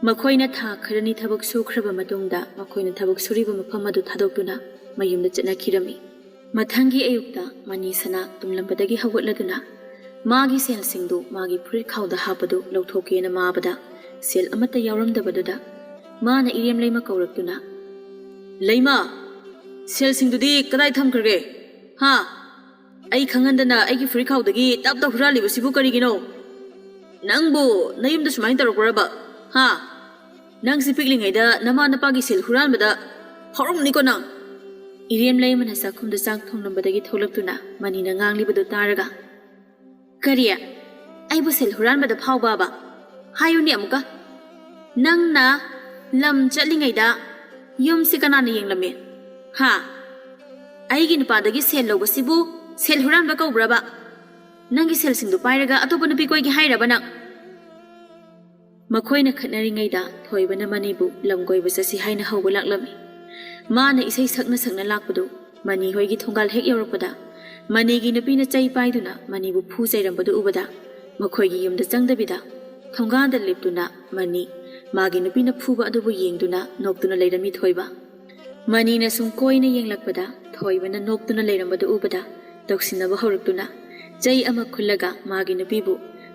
ꯃꯈꯣꯏꯅ ꯊꯥ ꯈꯔꯅꯤ ꯊꯕꯛ ꯁꯨꯈ꯭ꯔꯕ ꯃꯇꯨꯡꯗ ꯃꯈꯣꯏꯅ ꯊꯕꯛ ꯁꯨꯔꯤꯕ ꯃꯐꯝ ꯑꯗꯨ ꯊꯥꯗꯣꯛꯇꯨꯅ ꯃꯌꯨꯝꯗ ꯆꯠꯅꯈꯤꯔꯝꯃꯤ꯫ ꯃꯊꯪꯒꯤ ꯑꯌꯨꯛꯇ ꯃꯅꯤꯁꯅꯥ ꯇꯨꯝꯂꯝꯕꯗꯒꯤ ꯍꯧꯒꯠꯂꯗꯨꯅ ꯃꯥꯒꯤ ꯁꯦꯜꯁꯤꯡꯗꯨ ꯃꯥꯒꯤ ꯐꯨꯔꯤꯠ ꯈꯥꯎꯗ ꯍꯥꯞꯄꯗꯨ ꯂꯧꯊꯣꯛꯀꯦꯅ ꯃꯥꯕꯗ ꯁꯦꯜ ꯑꯃꯠꯇ ꯌꯥꯎꯔꯝꯗꯕꯗꯨꯗ ꯃꯥꯅ ꯏꯔꯦꯝ ꯂꯩꯃ ꯀꯧꯔꯛꯇꯨꯅ, "ꯂꯩꯃ, ꯁꯦꯜꯁꯤꯡꯗꯨꯗꯤ ꯀꯗꯥꯏ ꯊꯝꯈ꯭ꯔꯒꯦ? ꯍꯥ? ꯑꯩ ꯈꯪꯍꯟꯗꯅ ꯑꯩꯒꯤ ꯐꯨꯔꯤꯠ ꯈꯥꯎꯗꯒꯤ ꯇꯞ ꯇꯞ ꯍꯨꯔꯥꯜꯂꯤꯕꯁꯤꯕꯨ ꯀꯔꯤꯒꯤꯅꯣ? ꯅꯪꯕꯨ ꯅꯌꯨꯝꯗ ꯁꯨꯃꯥꯏꯅ ꯇꯧꯔꯛꯄ꯭ꯔꯕ? ꯍꯥ? ꯅꯪꯁꯤ ꯄꯤꯛꯂꯤꯉꯩꯗ ꯅꯃꯥ ꯅꯄꯥꯒꯤ ꯁꯦꯜ ꯍꯨꯔꯥꯟꯕꯗ ꯐꯥꯎꯔꯝꯅꯤꯀꯣ ꯅꯪ?" ꯏꯔꯦꯝ ꯂꯩꯃꯅ ꯆꯥꯛꯈꯨꯝꯗ ꯆꯥꯛ ꯊꯣꯡꯂꯝꯕꯗꯒꯤ ꯊꯣꯛꯂꯛꯇꯨꯅ ꯃꯅꯤꯅ ꯉꯥꯡꯂꯤꯕꯗꯨ ꯇꯥꯔꯒ, "ꯀꯔꯤ? ꯑꯩꯕꯨ ꯁꯦꯜ ꯍꯨꯔꯥꯟꯕꯗ ꯐꯥꯎꯕꯕ? ꯍꯥꯏꯌꯨꯅꯦ ꯑꯃꯨꯛꯀ꯫ ꯅꯪꯅ ꯂꯝ ꯆꯠꯂꯤꯉꯩꯗ ꯌꯨꯝꯁꯤ ꯀꯅꯥꯅ ꯌꯦꯡꯂꯝꯃꯤ? ꯍꯥ? ꯑꯩꯒꯤ ꯅꯨꯄꯥꯗꯒꯤ ꯁꯦꯜ ꯂꯧꯕꯁꯤꯕꯨ ꯁꯦꯜ ꯍꯨꯔꯥꯟꯕ ꯀꯧꯕ꯭ꯔꯕ? ꯅꯪꯒꯤ ꯁꯦꯜꯁꯤꯡꯗꯨ ꯄꯥꯏꯔꯒ ꯑꯇꯣꯞꯄ ꯅꯨꯄꯤ ꯀꯣꯏꯒꯦ ꯍꯥꯏꯔꯕ ꯅꯪ?" ꯃꯈꯣꯏꯅ ꯈꯠꯅꯔꯤꯉꯩꯗ ꯊꯣꯏꯕꯅ ꯃꯅꯤꯕꯨ ꯂꯝ ꯀꯣꯏꯕ ꯆꯠꯁꯤ ꯍꯥꯏꯅ ꯍꯧꯕ ꯂꯥꯛꯂꯝꯃꯤ꯫ ꯃꯥꯅ ꯏꯁꯩ ꯁꯛꯅ ꯁꯛꯅ ꯂꯥꯛꯄꯗꯨ ꯃꯅꯤ ꯍꯣꯏꯒꯤ ꯊꯣꯡꯒꯥꯜ ꯍꯦꯛ ꯌꯧꯔꯛꯄꯗ ꯃꯅꯤꯒꯤ ꯅꯨꯄꯤꯅ ꯆꯩ ꯄꯥꯏꯗꯨꯅ ꯃꯅꯤꯕꯨ ꯐꯨ ꯆꯩꯔꯝꯕꯗꯨ ꯎꯕꯗ ꯃꯈꯣꯏꯒꯤ ꯌꯨꯝꯗ ꯆꯪꯗꯕꯤꯗ ꯊꯣꯡꯒꯥꯜꯗ ꯂꯦꯞꯇꯨꯅ ꯃꯅꯤ ꯃꯥꯒꯤ ꯅꯨꯄꯤꯅ ꯐꯨꯕ ꯑꯗꯨꯕꯨ ꯌꯦꯡꯗꯨꯅ ꯅꯣꯛꯇꯨꯅ ꯂꯩꯔꯝꯃꯤ ꯊꯣꯏꯕ꯫ ꯃꯅꯤꯅ ꯁꯨꯝ ꯀꯣꯏꯅ ꯌꯦꯡꯂꯛꯄꯗ ꯊꯣꯏꯕꯅ ꯅꯣꯛꯇꯨꯅ ꯂꯩꯔꯝꯕꯗꯨ ꯎꯕꯗ ꯇꯧꯁꯤꯟꯅꯕ ꯍꯧꯔꯛꯇꯨꯅ ꯆꯩ ꯑꯃ ꯈꯨꯜꯂꯒ ꯃꯥꯒꯤ ꯅꯨꯄꯤꯕꯨ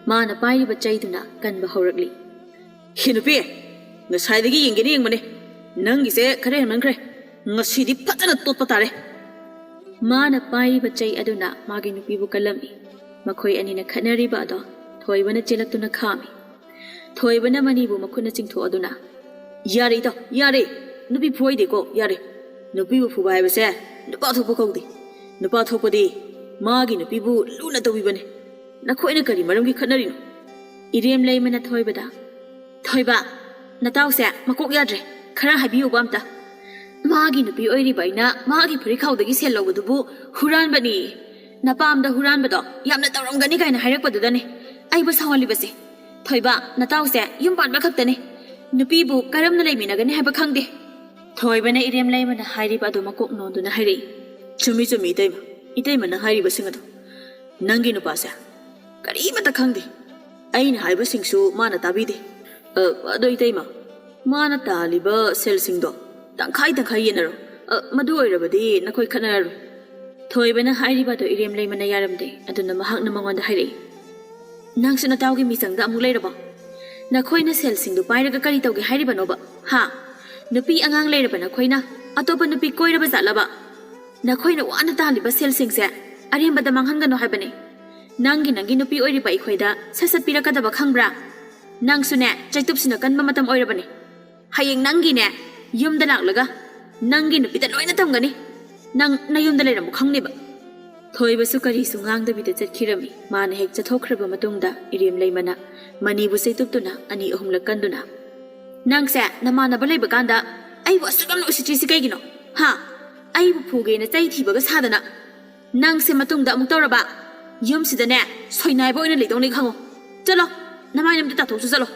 ꯃꯥꯅ ꯄꯥꯏꯔꯤꯕ ꯆꯩꯗꯨꯅ ꯀꯟꯕ ꯍꯧꯔꯛꯂꯤ꯫ "ꯍꯦ ꯅꯨꯄꯤ, ꯉꯁꯥꯏꯗꯒꯤ ꯌꯦꯡꯒꯦꯅ ꯌꯦꯡꯕꯅꯦ, ꯅꯪꯒꯤꯁꯦ ꯈꯔ ꯍꯦꯟꯃꯟꯈ꯭ꯔꯦ꯫ ꯉꯁꯤꯗꯤ ꯐꯖꯅ ꯇꯣꯠꯄ ꯇꯥꯔꯦ꯫" ꯃꯥꯅ ꯄꯥꯏꯔꯤꯕ ꯆꯩ ꯑꯗꯨꯅ ꯃꯥꯒꯤ ꯅꯨꯄꯤꯕꯨ ꯀꯜꯂꯝꯃꯤ꯫ ꯃꯈꯣꯏ ꯑꯅꯤꯅ ꯈꯠꯅꯔꯤꯕ ꯑꯗꯣ ꯊꯣꯏꯕꯅ ꯆꯦꯜꯂꯛꯇꯨꯅ ꯈꯥꯝꯃꯤ꯫ ꯊꯣꯏꯕꯅ ꯃꯅꯤꯕꯨ ꯃꯈꯨꯠꯅ ꯆꯤꯡꯊꯣꯛꯑꯗꯨꯅ, "ꯌꯥꯔꯦ ꯏꯇꯥꯎ, ꯌꯥꯔꯦ꯫ ꯅꯨꯄꯤ ꯐꯨꯍꯩꯗꯦꯀꯣ, ꯌꯥꯔꯦ꯫ ꯅꯨꯄꯤꯕꯨ ꯐꯨꯕ ꯍꯥꯏꯕꯁꯦ ꯅꯨꯄꯥ ꯊꯣꯛꯄ ꯀꯧꯗꯦ꯫ ꯅꯨꯄꯥ ꯊꯣꯛꯄꯗꯤ ꯃꯥꯒꯤ ꯅꯨꯄꯤꯕꯨ ꯂꯨꯅ ꯇꯧꯕꯤꯕꯅꯦ꯫ ꯅꯈꯣꯏꯅ ꯀꯔꯤ ꯃꯔꯝꯒꯤ ꯈꯠꯅꯔꯤꯅꯣ?" ꯏꯔꯦꯝ ꯂꯩꯃꯅ ꯊꯣꯏꯕꯗ, "ꯊꯣꯏꯕ, ꯅꯇꯥꯎꯁꯦ ꯃꯀꯣꯛ ꯌꯥꯗ꯭ꯔꯦ꯫ ꯈꯔ ꯍꯥꯏꯕꯤꯌꯨꯕ ꯑꯝꯇ꯫ ꯃꯥꯒꯤ ꯅꯨꯄꯤ ꯑꯣꯏꯔꯤꯕ ꯑꯩꯅ ꯃꯥꯒꯤ ꯐꯨꯔꯤꯠ ꯈꯥꯎꯗꯒꯤ ꯁꯦꯜ ꯂꯧꯕꯗꯨꯕꯨ ꯍꯨꯔꯥꯟꯕꯅꯤ꯫ ꯅꯄꯥꯝꯗ ꯍꯨꯔꯥꯟꯕꯗꯣ ꯌꯥꯝꯅ ꯇꯧꯔꯝꯒꯅꯤ ꯀꯥꯏꯅ ꯍꯥꯏꯔꯛꯄꯗꯨꯗꯅꯦ ꯑꯩꯕꯨ ꯁꯥꯎꯍꯜꯂꯤꯕꯁꯦ꯫ ꯊꯣꯏꯕ, ꯅꯇꯥꯎꯁꯦ ꯌꯨꯝ ꯄꯥꯟꯕ ꯈꯛꯇꯅꯦ꯫ ꯅꯨꯄꯤꯕꯨ ꯀꯔꯝꯅ ꯂꯩꯃꯤꯟꯅꯒꯅꯤ ꯍꯥꯏꯕ ꯈꯪꯗꯦ꯫" ꯊꯣꯏꯕꯅ ꯏꯔꯦꯝ ꯂꯩꯃꯅ ꯍꯥꯏꯔꯤꯕ ꯑꯗꯨ ꯃꯀꯣꯛ ꯅꯣꯟꯗꯨꯅ ꯍꯥꯏꯔꯛꯏ꯫ "ꯆꯨꯝꯃꯤ, ꯆꯨꯝꯃꯤ, ꯏꯇꯩꯃ꯫ ꯏꯇꯩꯃꯅ ꯍꯥꯏꯔꯤꯕꯁꯤꯡ ꯑꯗꯣ꯫ ꯅꯪꯒꯤ ꯅꯨꯄꯥꯁꯦ ꯀꯔꯤꯃꯠꯇ ꯈꯪꯗꯦ꯫ ꯑꯩꯅ ꯍꯥꯏꯕꯁꯤꯡꯁꯨ ꯃꯥꯅ ꯇꯥꯕꯤꯗꯦ꯫ "ꯑ, ꯑꯗꯣ ꯏꯇꯩꯃ, ꯃꯥꯅ ꯇꯥꯜꯂꯤꯕ ꯁꯦꯜꯁꯤꯡꯗꯣ ꯇꯪꯈꯥꯏ ꯇꯪꯈꯥꯏ ꯌꯦꯟꯅꯔꯣ꯫ ꯑ, ꯃꯗꯨ ꯑꯣꯏꯔꯕꯗꯤ ꯅꯈꯣꯏ ꯈꯠꯅꯔꯔꯣꯏ꯫" ꯊꯣꯏꯕꯅ ꯍꯥꯏꯔꯤꯕ ꯑꯗꯨ ꯏꯔꯦꯝ ꯂꯩꯃꯅ ꯌꯥꯔꯝꯗꯦ꯫ ꯑꯗꯨꯅ ꯃꯍꯥꯛꯅ ꯃꯉꯣꯟꯗ ꯍꯥꯏꯔꯛꯏ, "ꯅꯪꯁꯨ ꯅꯇꯥꯎꯒꯤ ꯃꯤꯆꯪꯗ ꯑꯃꯨꯛ ꯂꯩꯔꯕꯣ? ꯅꯈꯣꯏꯅ ꯁꯦꯜꯁꯤꯡꯗꯨ ꯄꯥꯏꯔꯒ ꯀꯔꯤ ꯇꯧꯒꯦ ꯍꯥꯏꯔꯤꯕꯅꯣꯕ? ꯍꯥ? ꯅꯨꯄꯤ ꯑꯉꯥꯡ ꯂꯩꯔꯕ ꯅꯈꯣꯏꯅ ꯑꯇꯣꯞꯄ ꯅꯨꯄꯤ ꯀꯣꯏꯔꯕ ꯖꯥꯠꯂꯕ? ꯅꯈꯣꯏꯅ ꯋꯥꯅ ꯇꯥꯜꯂꯤꯕ ꯁꯦꯜꯁꯤꯡꯁꯦ ꯑꯔꯦꯝꯕꯗ ꯃꯥꯡꯍꯟꯒꯅꯨ ꯍꯥꯏꯕꯅꯤ꯫ ꯅꯪꯒꯤ, ꯅꯪꯒꯤ ꯅꯨꯄꯤ ꯑꯣꯏꯔꯤꯕ ꯑꯩꯈꯣꯏꯗ ꯁꯠ ꯁꯠ ꯄꯤꯔꯛꯀꯗꯕ ꯈꯪꯕ꯭ꯔꯥ? ꯅꯪꯁꯨꯅꯦ, ꯆꯩꯇꯨꯞꯁꯤꯅ ꯀꯟꯕ ꯃꯇꯝ ꯑꯣꯏꯔꯕꯅꯤ꯫ ꯍꯌꯦꯡ ꯅꯪꯒꯤꯅꯦ, ꯌꯨꯝꯗ ꯂꯥꯛꯂꯒ ꯅꯪꯒꯤ ꯅꯨꯄꯤꯗ ꯂꯣꯏꯅ ꯇꯝꯒꯅꯤ꯫ ꯅꯪ ꯅꯌꯨꯝꯗ ꯂꯩꯔꯝꯃꯨ ꯈꯪꯅꯦꯕ꯫" ꯊꯣꯏꯕꯁꯨ ꯀꯔꯤꯁꯨ ꯉꯥꯡꯗꯕꯤꯗ ꯆꯠꯈꯤꯔꯝꯃꯤ꯫ ꯃꯥꯅ ꯍꯦꯛ ꯆꯠꯊꯣꯛꯈ꯭ꯔꯕ ꯃꯇꯨꯡꯗ ꯏꯔꯦꯝ ꯂꯩꯃꯅ ꯃꯅꯤꯕꯨ ꯆꯩꯇꯨꯞꯇꯨꯅ ꯑꯅꯤ ꯑꯍꯨꯝꯂꯛ ꯀꯟꯗꯨꯅ, "ꯅꯪꯁꯦ ꯅꯃꯥꯟꯅꯕ ꯂꯩꯕ ꯀꯥꯟꯗ ꯑꯩꯕꯨ ꯑꯁꯨꯛ ꯌꯥꯝꯅ ꯎꯁꯤꯠꯇ꯭ꯔꯤꯁꯤ ꯀꯩꯒꯤꯅꯣ? ꯍꯥ? ꯑꯩꯕꯨ ꯐꯨꯒꯦꯅ ꯆꯩ ꯊꯤꯕꯒ ꯁꯥꯗꯅ꯫ ꯅꯪꯁꯦ ꯃꯇꯨꯡꯗ ꯑꯃꯨꯛ ꯇꯧꯔꯕ, ꯌꯨꯝꯁꯤꯗꯅꯦ ꯁꯣꯏꯅꯥꯏꯕ ꯑꯣꯏꯅ ꯂꯩꯗꯧꯅꯤ ꯈꯪꯉꯨ꯫ ꯆꯠꯂꯣ, ꯅꯃꯥꯏ ꯑꯝꯇ ꯇꯥꯊꯣꯛꯆꯣ, ꯆꯠꯂꯣ꯫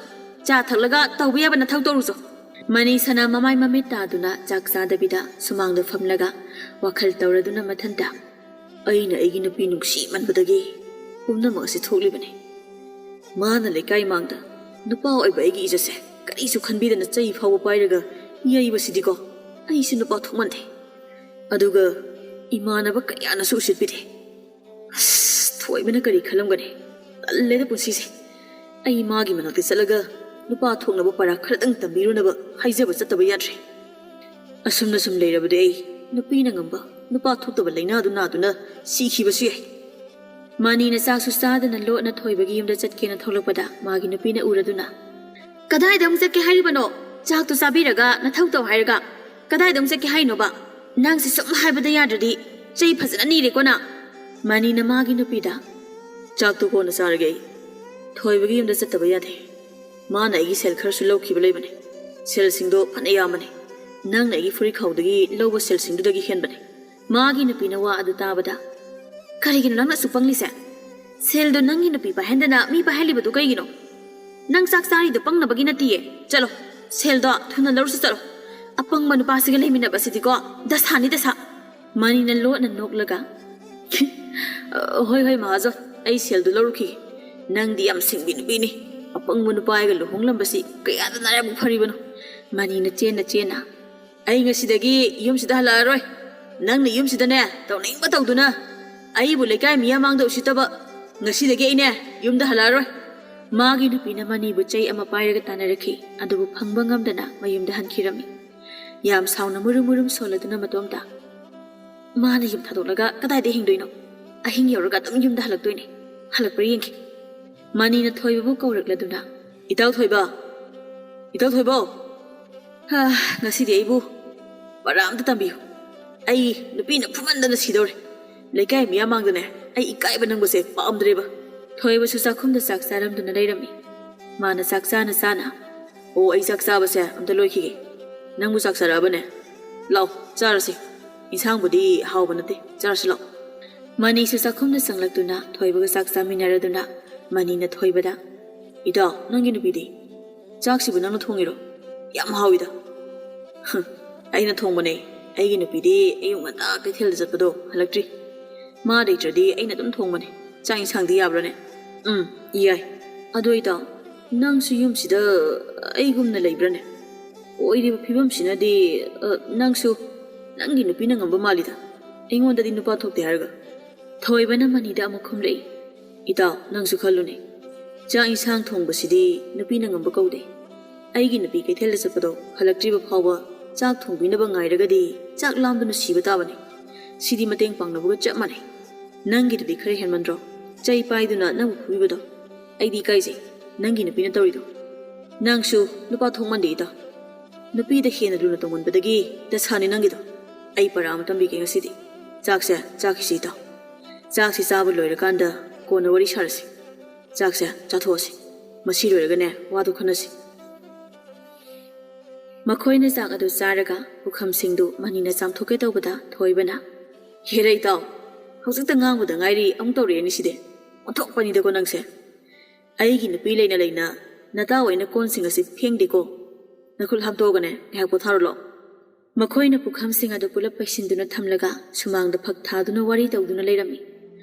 ꯆꯥ ꯊꯛꯂꯒ ꯇꯧꯕ ꯌꯥꯕ ꯅꯊꯧ ꯇꯧꯔꯨꯆꯣ꯫" ꯃꯅꯤꯁꯅ ꯃꯃꯥꯏ ꯃꯃꯤꯠ ꯇꯥꯗꯨꯅ ꯆꯥꯛ ꯆꯥꯗꯕꯤꯗ ꯁꯨꯃꯥꯡꯗ ꯐꯝꯂꯒ ꯋꯥꯈꯜ ꯇꯧꯔꯗꯨꯅ ꯃꯊꯟꯇ, "ꯑꯩꯅ ꯑꯩꯒꯤ ꯅꯨꯄꯤ ꯅꯨꯡꯁꯤꯃꯟꯕꯗꯒꯤ ꯄꯨꯝꯅꯃꯛ ꯑꯁꯤ ꯊꯣꯛꯂꯤꯕꯅꯤ꯫ ꯃꯥꯅ ꯂꯩꯀꯥꯏ ꯃꯥꯡꯗ ꯅꯨꯄꯥ ꯑꯣꯏꯕ ꯑꯩꯒꯤ ꯏꯖꯠꯁꯦ ꯀꯔꯤꯁꯨ ꯈꯟꯕꯤꯗꯅ ꯆꯩ ꯐꯥꯎꯕ ꯄꯥꯏꯔꯒ ꯌꯩꯕꯁꯤꯗꯤꯀꯣ, ꯑꯩꯁꯨ ꯅꯨꯄꯥ ꯊꯣꯛꯃꯟꯗꯦ꯫ ꯑꯗꯨꯒ ꯏꯃꯥꯟꯅꯕ ꯀꯌꯥꯅꯁꯨ ꯎꯁꯤꯠꯄꯤꯗꯦ꯫ ꯑꯁ, ꯊꯣꯏꯕꯅ ꯀꯔꯤ ꯈꯜꯂꯝꯒꯅꯤ? ꯇꯜꯂꯦꯗ ꯄꯨꯟꯁꯤꯁꯦ꯫ ꯑꯩ ꯃꯥꯒꯤ ꯃꯅꯥꯛꯇ ꯆꯠꯂꯒ ꯅꯨꯄꯥ ꯊꯣꯛꯅꯕ ꯄꯔꯥ ꯈꯔꯗꯪ ꯇꯝꯕꯤꯔꯨꯅꯕ ꯍꯥꯏꯖꯕ ꯆꯠꯇꯕ ꯌꯥꯗ꯭ꯔꯦ꯫ ꯑꯁꯨꯝꯅ ꯁꯨꯝ ꯂꯩꯔꯕꯗꯤ ꯑꯩ ꯅꯨꯄꯤꯅ ꯉꯝꯕ ꯅꯨꯄꯥ ꯊꯣꯛꯇꯕ ꯂꯥꯏꯅꯥꯗꯨ ꯅꯥꯗꯨꯅ ꯁꯤꯈꯤꯕꯁꯨ ꯌꯥꯏ꯫" ꯃꯅꯤꯅ ꯆꯥꯛꯁꯨ ꯆꯥꯗꯅ ꯂꯣꯠꯅ ꯊꯣꯏꯕꯒꯤ ꯌꯨꯝꯗ ꯆꯠꯀꯦꯅ ꯊꯣꯛꯂꯛꯄꯗ ꯃꯥꯒꯤ ꯅꯨꯄꯤꯅ ꯎꯔꯗꯨꯅ, "ꯀꯗꯥꯏꯗ ꯑꯃꯨꯛ ꯆꯠꯀꯦ ꯍꯥꯏꯔꯤꯕꯅꯣ? ꯆꯥꯛꯇꯨ ꯆꯥꯕꯤꯔꯒ ꯅꯊꯧ ꯇꯧ ꯍꯥꯏꯔꯒ ꯀꯗꯥꯏꯗ ꯑꯃꯨꯛ ꯆꯠꯀꯦ ꯍꯥꯏꯅꯣꯕ? ꯅꯪꯁꯦ ꯁꯨꯝ ꯍꯥꯏꯕꯗ ꯌꯥꯗ꯭ꯔꯗꯤ ꯆꯩ ꯐꯖꯅ ꯅꯤꯔꯦꯀꯣ ꯅꯪ꯫" ꯃꯅꯤꯅ ꯃꯥꯒꯤ ꯅꯨꯄꯤꯗ, "ꯆꯥꯛꯇꯨ ꯀꯣꯟꯅ ꯆꯥꯔꯒꯦ ꯑꯩ꯫ ꯊꯣꯏꯕꯒꯤ ꯌꯨꯝꯗ ꯆꯠꯇꯕ ꯌꯥꯗꯦ꯫ ꯃꯥꯅ ꯑꯩꯒꯤ ꯁꯦꯜ ꯈꯔꯁꯨ ꯂꯧꯈꯤꯕ ꯂꯩꯕꯅꯦ꯫ ꯁꯦꯜꯁꯤꯡꯗꯣ ꯐꯅ ꯌꯥꯝꯕꯅꯦ꯫ ꯅꯪꯅ ꯑꯩꯒꯤ ꯐꯨꯔꯤꯠꯈꯥꯎꯗꯒꯤ ꯂꯧꯕ ꯁꯦꯜꯁꯤꯡꯗꯨꯗꯒꯤ ꯍꯦꯟꯕꯅꯦ꯫" ꯃꯥꯒꯤ ꯅꯨꯄꯤꯅ ꯋꯥ ꯑꯗꯨ ꯇꯥꯕꯗ, "ꯀꯔꯤꯒꯤꯅꯣ ꯅꯪꯅ ꯑꯁꯨꯛ ꯄꯪꯂꯤꯁꯦ? ꯁꯦꯜꯗꯣ ꯅꯪꯒꯤ ꯅꯨꯄꯤ ꯄꯥꯏꯍꯟꯗꯅ ꯃꯤ ꯄꯥꯏꯍꯜꯂꯤꯕꯗꯨ ꯀꯩꯒꯤꯅꯣ? ꯅꯪ ꯆꯥꯛ ꯆꯥꯔꯤꯗꯣ ꯄꯪꯅꯕꯒꯤ ꯅꯠꯇꯤꯌꯦ꯫ ꯆꯠꯂꯣ, ꯁꯦꯜꯗꯣ ꯊꯨꯅ ꯂꯧꯔꯨꯁꯤ ꯆꯠꯂꯣ꯫ ꯑꯄꯪꯕ ꯅꯨꯄꯥꯁꯤꯒ ꯂꯩꯃꯤꯟꯅꯕꯁꯤꯗꯤꯀꯣ, ꯗꯁꯥꯅꯤ ꯗꯁꯥ꯫" ꯃꯅꯤꯅ ꯂꯣꯠꯅ ꯅꯣꯛꯂꯒ, "ꯍꯣꯏ, ꯍꯣꯏ, ꯃꯍꯥꯖꯣꯟ, ꯑꯩ ꯁꯦꯜꯗꯨ ꯂꯧꯔꯨꯈꯤꯒꯦ꯫ "ꯅꯪꯗꯤ ꯌꯥꯝ ꯁꯤꯡꯕꯤ ꯅꯨꯄꯤꯅꯤ꯫ ꯑꯄꯪꯕ ꯅꯨꯄꯥ ꯑꯩꯒ ꯂꯨꯍꯣꯡꯂꯝꯕꯁꯤ ꯀꯌꯥꯗ ꯅꯔꯥꯏꯕꯛ ꯐꯔꯤꯕꯅꯣ?" ꯃꯅꯤꯅ ꯆꯦꯟꯅ ꯆꯦꯟꯅ, "ꯑꯩ ꯉꯁꯤꯗꯒꯤ ꯌꯨꯝꯁꯤꯗ ꯍꯜꯂꯛꯑꯔꯣꯏ꯫ ꯅꯪꯅ ꯌꯨꯝꯁꯤꯗꯅꯦ ꯇꯧꯅꯤꯡꯕ ꯇꯧꯗꯨꯅ ꯑꯩꯕꯨ ꯂꯩꯀꯥꯏ ꯃꯤꯌꯥꯝ ꯃꯥꯡꯗ ꯎꯁꯤꯠꯇꯕ꯫ ꯉꯁꯤꯗꯒꯤ ꯑꯩꯅꯦ ꯌꯨꯝꯗ ꯍꯜꯂꯛꯑꯔꯣꯏ꯫" ꯃꯥꯒꯤ ꯅꯨꯄꯤꯅ ꯃꯅꯤꯕꯨ ꯆꯩ ꯑꯃ ꯄꯥꯏꯔꯒ ꯇꯥꯟꯅꯔꯛꯈꯤ꯫ ꯑꯗꯨꯕꯨ ꯐꯪꯕ ꯉꯝꯗꯅ ꯃꯌꯨꯝꯗ ꯍꯟꯈꯤꯔꯝꯃꯤ꯫ ꯌꯥꯝ ꯁꯥꯎꯅ ꯃꯨꯔꯨꯝ ꯃꯨꯔꯨꯝ ꯁꯣꯜꯂꯗꯨꯅ ꯃꯇꯣꯝꯇ, "ꯃꯥꯅ ꯌꯨꯝ ꯊꯥꯗꯣꯛꯂꯒ ꯀꯗꯥꯏꯗ ꯍꯤꯡꯗꯣꯏꯅꯣ? ꯑꯍꯤꯡ ꯌꯧꯔꯒ ꯑꯗꯨꯝ ꯌꯨꯝꯗ ꯍꯜꯂꯛꯇꯣꯏꯅꯦ꯫ ꯍꯜꯂꯛꯄ꯭ꯔꯥ ꯌꯦꯡꯒꯦ꯫" ꯃꯅꯤꯅ ꯊꯣꯏꯕꯕꯨ ꯀꯧꯔꯛꯂꯗꯨꯅ, "ꯏꯇꯥꯎ ꯊꯣꯏꯕ, ꯏꯇꯥꯎ ꯊꯣꯏꯕ, ꯍꯥ, ꯉꯁꯤꯗꯤ ꯑꯩꯕꯨ ꯄꯔꯥ ꯑꯝꯇ ꯇꯝꯕꯤꯌꯨ꯫ ꯑꯩ ꯅꯨꯄꯤꯅ ꯐꯨꯃꯟꯗꯅ ꯁꯤꯗꯧꯔꯦ꯫ ꯂꯩꯀꯥꯏ ꯃꯤꯌꯥꯝ ꯃꯥꯡꯗꯅꯦ ꯑꯩ ꯏꯀꯥꯏꯕ ꯅꯪꯕꯁꯦ ꯄꯥꯝꯗ꯭ꯔꯦꯕ꯫" ꯊꯣꯏꯕꯁꯨ ꯆꯥꯛꯈꯨꯝꯗ ꯆꯥꯛ ꯆꯥꯔꯝꯗꯨꯅ ꯂꯩꯔꯝꯃꯤ꯫ ꯃꯥꯅ ꯆꯥꯛ ꯆꯥꯅ ꯆꯥꯅ, "ꯑꯣ, ꯑꯩ ꯆꯥꯛ ꯆꯥꯕꯁꯦ ꯑꯝꯇ ꯂꯣꯏꯈꯤꯒꯦ꯫ ꯅꯪꯕꯨ ꯆꯥꯛ ꯆꯥꯔꯛꯑꯕꯅꯦ? ꯂꯥꯛꯑꯣ, ꯆꯥꯔꯁꯤ꯫ ꯏꯟꯁꯥꯡꯕꯨꯗꯤ ꯍꯥꯎꯕ ꯅꯠꯇꯦ, ꯆꯥꯔꯁꯤ ꯂꯥꯛꯑꯣ꯫" ꯃꯅꯤꯁꯨ ꯆꯥꯛꯈꯨꯝꯗ ꯆꯪꯂꯛꯇꯨꯅ ꯊꯣꯏꯕꯒ ꯆꯥꯛ ꯆꯥꯃꯤꯟꯅꯔꯗꯨꯅ ꯃꯅꯤꯅ ꯊꯣꯏꯕꯗ, "ꯏꯇꯥꯎ, ꯅꯪꯒꯤ ꯅꯨꯄꯤꯗꯤ? ꯆꯥꯛꯁꯤꯕꯨ ꯅꯪꯅ ꯊꯣꯡꯉꯤꯔꯣ? ꯌꯥꯝ ꯍꯥꯎꯏꯗ꯫" "ꯍ, ꯑꯩꯅ ꯊꯣꯡꯕꯅꯦ꯫ ꯑꯩꯒꯤ ꯅꯨꯄꯤꯗꯤ ꯑꯌꯨꯛ ꯉꯟꯇꯥ ꯀꯩꯊꯦꯜꯗ ꯆꯠꯄꯗꯣ ꯍꯜꯂꯛꯇ꯭ꯔꯤ꯫ ꯃꯥ ꯂꯩꯇ꯭ꯔꯗꯤ ꯑꯩꯅ ꯑꯗꯨꯝ ꯊꯣꯡꯕꯅꯦ꯫ ꯆꯥꯛ ꯏꯟꯁꯥꯡꯗꯤ ꯌꯥꯕ꯭ꯔꯥꯅꯦ?" "ꯎꯝ, ꯌꯥꯏ꯫ ꯑꯗꯣ ꯏꯇꯥꯎ, ꯅꯪꯁꯨ ꯌꯨꯝꯁꯤꯗ ꯑꯩꯒꯨꯝꯅ ꯂꯩꯕ꯭ꯔꯥꯅꯦ? ꯑꯣꯏꯔꯤꯕ ꯐꯤꯕꯝꯁꯤꯅꯗꯤ, ꯑ, ꯅꯪꯁꯨ ꯅꯪꯒꯤ ꯅꯨꯄꯤꯅ ꯉꯝꯕ ꯃꯥꯜꯂꯤꯗ꯫ ꯑꯩꯉꯣꯟꯗꯗꯤ ꯅꯨꯄꯥ ꯊꯣꯛꯇꯦ ꯍꯥꯏꯔꯒ꯫" ꯊꯣꯏꯕꯅ ꯃꯅꯤꯗ ꯑꯃꯨꯛ ꯈꯨꯝꯂꯛꯏ, "ꯏꯇꯥꯎ, ꯅꯪꯁꯨ ꯈꯜꯂꯨꯅꯦ꯫ ꯆꯥꯛ ꯏꯟꯁꯥꯡ ꯊꯣꯡꯕꯁꯤꯗꯤ ꯅꯨꯄꯤꯅ ꯉꯝꯕ ꯀꯧꯗꯦ꯫ ꯑꯩꯒꯤ ꯅꯨꯄꯤ ꯀꯩꯊꯦꯜꯗ ꯆꯠꯄꯗꯣ ꯍꯜꯂꯛꯇ꯭ꯔꯤꯕ ꯐꯥꯎꯕ ꯆꯥꯛ ꯊꯣꯡꯕꯤꯅꯕ ꯉꯥꯏꯔꯒꯗꯤ ꯆꯥꯛ ꯂꯥꯝꯗꯨꯅ ꯁꯤꯕ ꯇꯥꯕꯅꯤ꯫ ꯁꯤꯗꯤ ꯃꯇꯦꯡ ꯄꯥꯡꯅꯕꯒ ꯆꯞ ꯃꯥꯟꯅꯩ꯫ ꯅꯪꯒꯤꯗꯨꯗꯤ ꯈꯔ ꯍꯦꯟꯃꯟꯗ꯭ꯔꯣ? ꯆꯩ ꯄꯥꯏꯗꯨꯅ ꯅꯪꯕꯨ ꯐꯨꯕꯤꯕꯗꯣ꯫ ꯑꯩꯗꯤ ꯏꯀꯥꯏꯖꯩ, ꯅꯪꯒꯤ ꯅꯨꯄꯤꯅ ꯇꯧꯔꯤꯗꯣ꯫ ꯅꯪꯁꯨ ꯅꯨꯄꯥ ꯊꯣꯛꯃꯟꯗꯦ ꯏꯇꯥꯎ꯫ ꯅꯨꯄꯤꯗ ꯍꯦꯟꯅ ꯂꯨꯅ ꯇꯧꯃꯟꯕꯗꯒꯤ ꯗꯁꯥꯅꯤ ꯅꯪꯒꯤꯗꯣ꯫ ꯑꯩ ꯄꯔꯥ ꯑꯃ ꯇꯝꯕꯤꯒꯦ ꯉꯁꯤꯗꯤ꯫ ꯆꯥꯛꯁꯦ ꯆꯥꯈꯤꯁꯤ ꯏꯇꯥꯎ꯫ ꯆꯥꯛꯁꯤ ꯆꯥꯕ ꯂꯣꯏꯔꯀꯥꯟꯗ ꯀꯣꯟꯅ ꯋꯥꯔꯤ ꯁꯥꯔꯁꯤ꯫ ꯆꯥꯛꯁꯦ ꯆꯥꯊꯣꯛꯑꯁꯤ꯫ ꯃꯁꯤ ꯂꯣꯏꯔꯒꯅꯦ ꯋꯥꯗꯨ ꯈꯟꯅꯁꯤ꯫" ꯃꯈꯣꯏꯅ ꯆꯥꯛ ꯑꯗꯨ ꯆꯥꯔꯒ ꯄꯨꯈꯝꯁꯤꯡꯗꯨ ꯃꯅꯤꯅ ꯆꯥꯝꯊꯣꯛꯀꯦ ꯇꯧꯕꯗ ꯊꯣꯏꯕꯅ, "ꯍꯦꯔꯦ ꯏꯇꯥꯎ, ꯍꯧꯖꯤꯛꯇ ꯉꯥꯡꯕꯗ ꯉꯥꯏꯔꯤ ꯑꯃꯨꯛ ꯇꯧꯔꯛꯑꯦꯅꯤ ꯁꯤꯗꯤ꯫ ꯑꯣꯟꯊꯣꯛꯄꯅꯤꯗꯀꯣ ꯅꯪꯁꯦ꯫ ꯑꯩꯒꯤ ꯅꯨꯄꯤ ꯂꯩꯅ ꯂꯩꯅ ꯅꯇꯥꯎ ꯑꯩꯅ ꯀꯣꯟꯁꯤꯡ ꯑꯁꯤ ꯐꯦꯡꯗꯦꯀꯣ꯫ ꯅꯈꯨꯠ ꯍꯥꯝꯇꯣꯛꯑꯒꯅꯦ ꯉꯥꯏꯍꯥꯛ ꯄꯣꯊꯥꯔꯨ ꯂꯥꯛꯑꯣ꯫" ꯃꯈꯣꯏꯅ ꯄꯨꯈꯝꯁꯤꯡ ꯑꯗꯨ ꯄꯨꯂꯞ ꯄꯩꯁꯤꯟꯗꯨꯅ ꯊꯝꯂꯒ ꯁꯨꯃꯥꯡꯗ ꯐꯛ ꯊꯥꯗꯨꯅ ꯋꯥꯔꯤ ꯇꯧꯗꯨꯅ ꯂꯩꯔꯝꯃꯤ꯫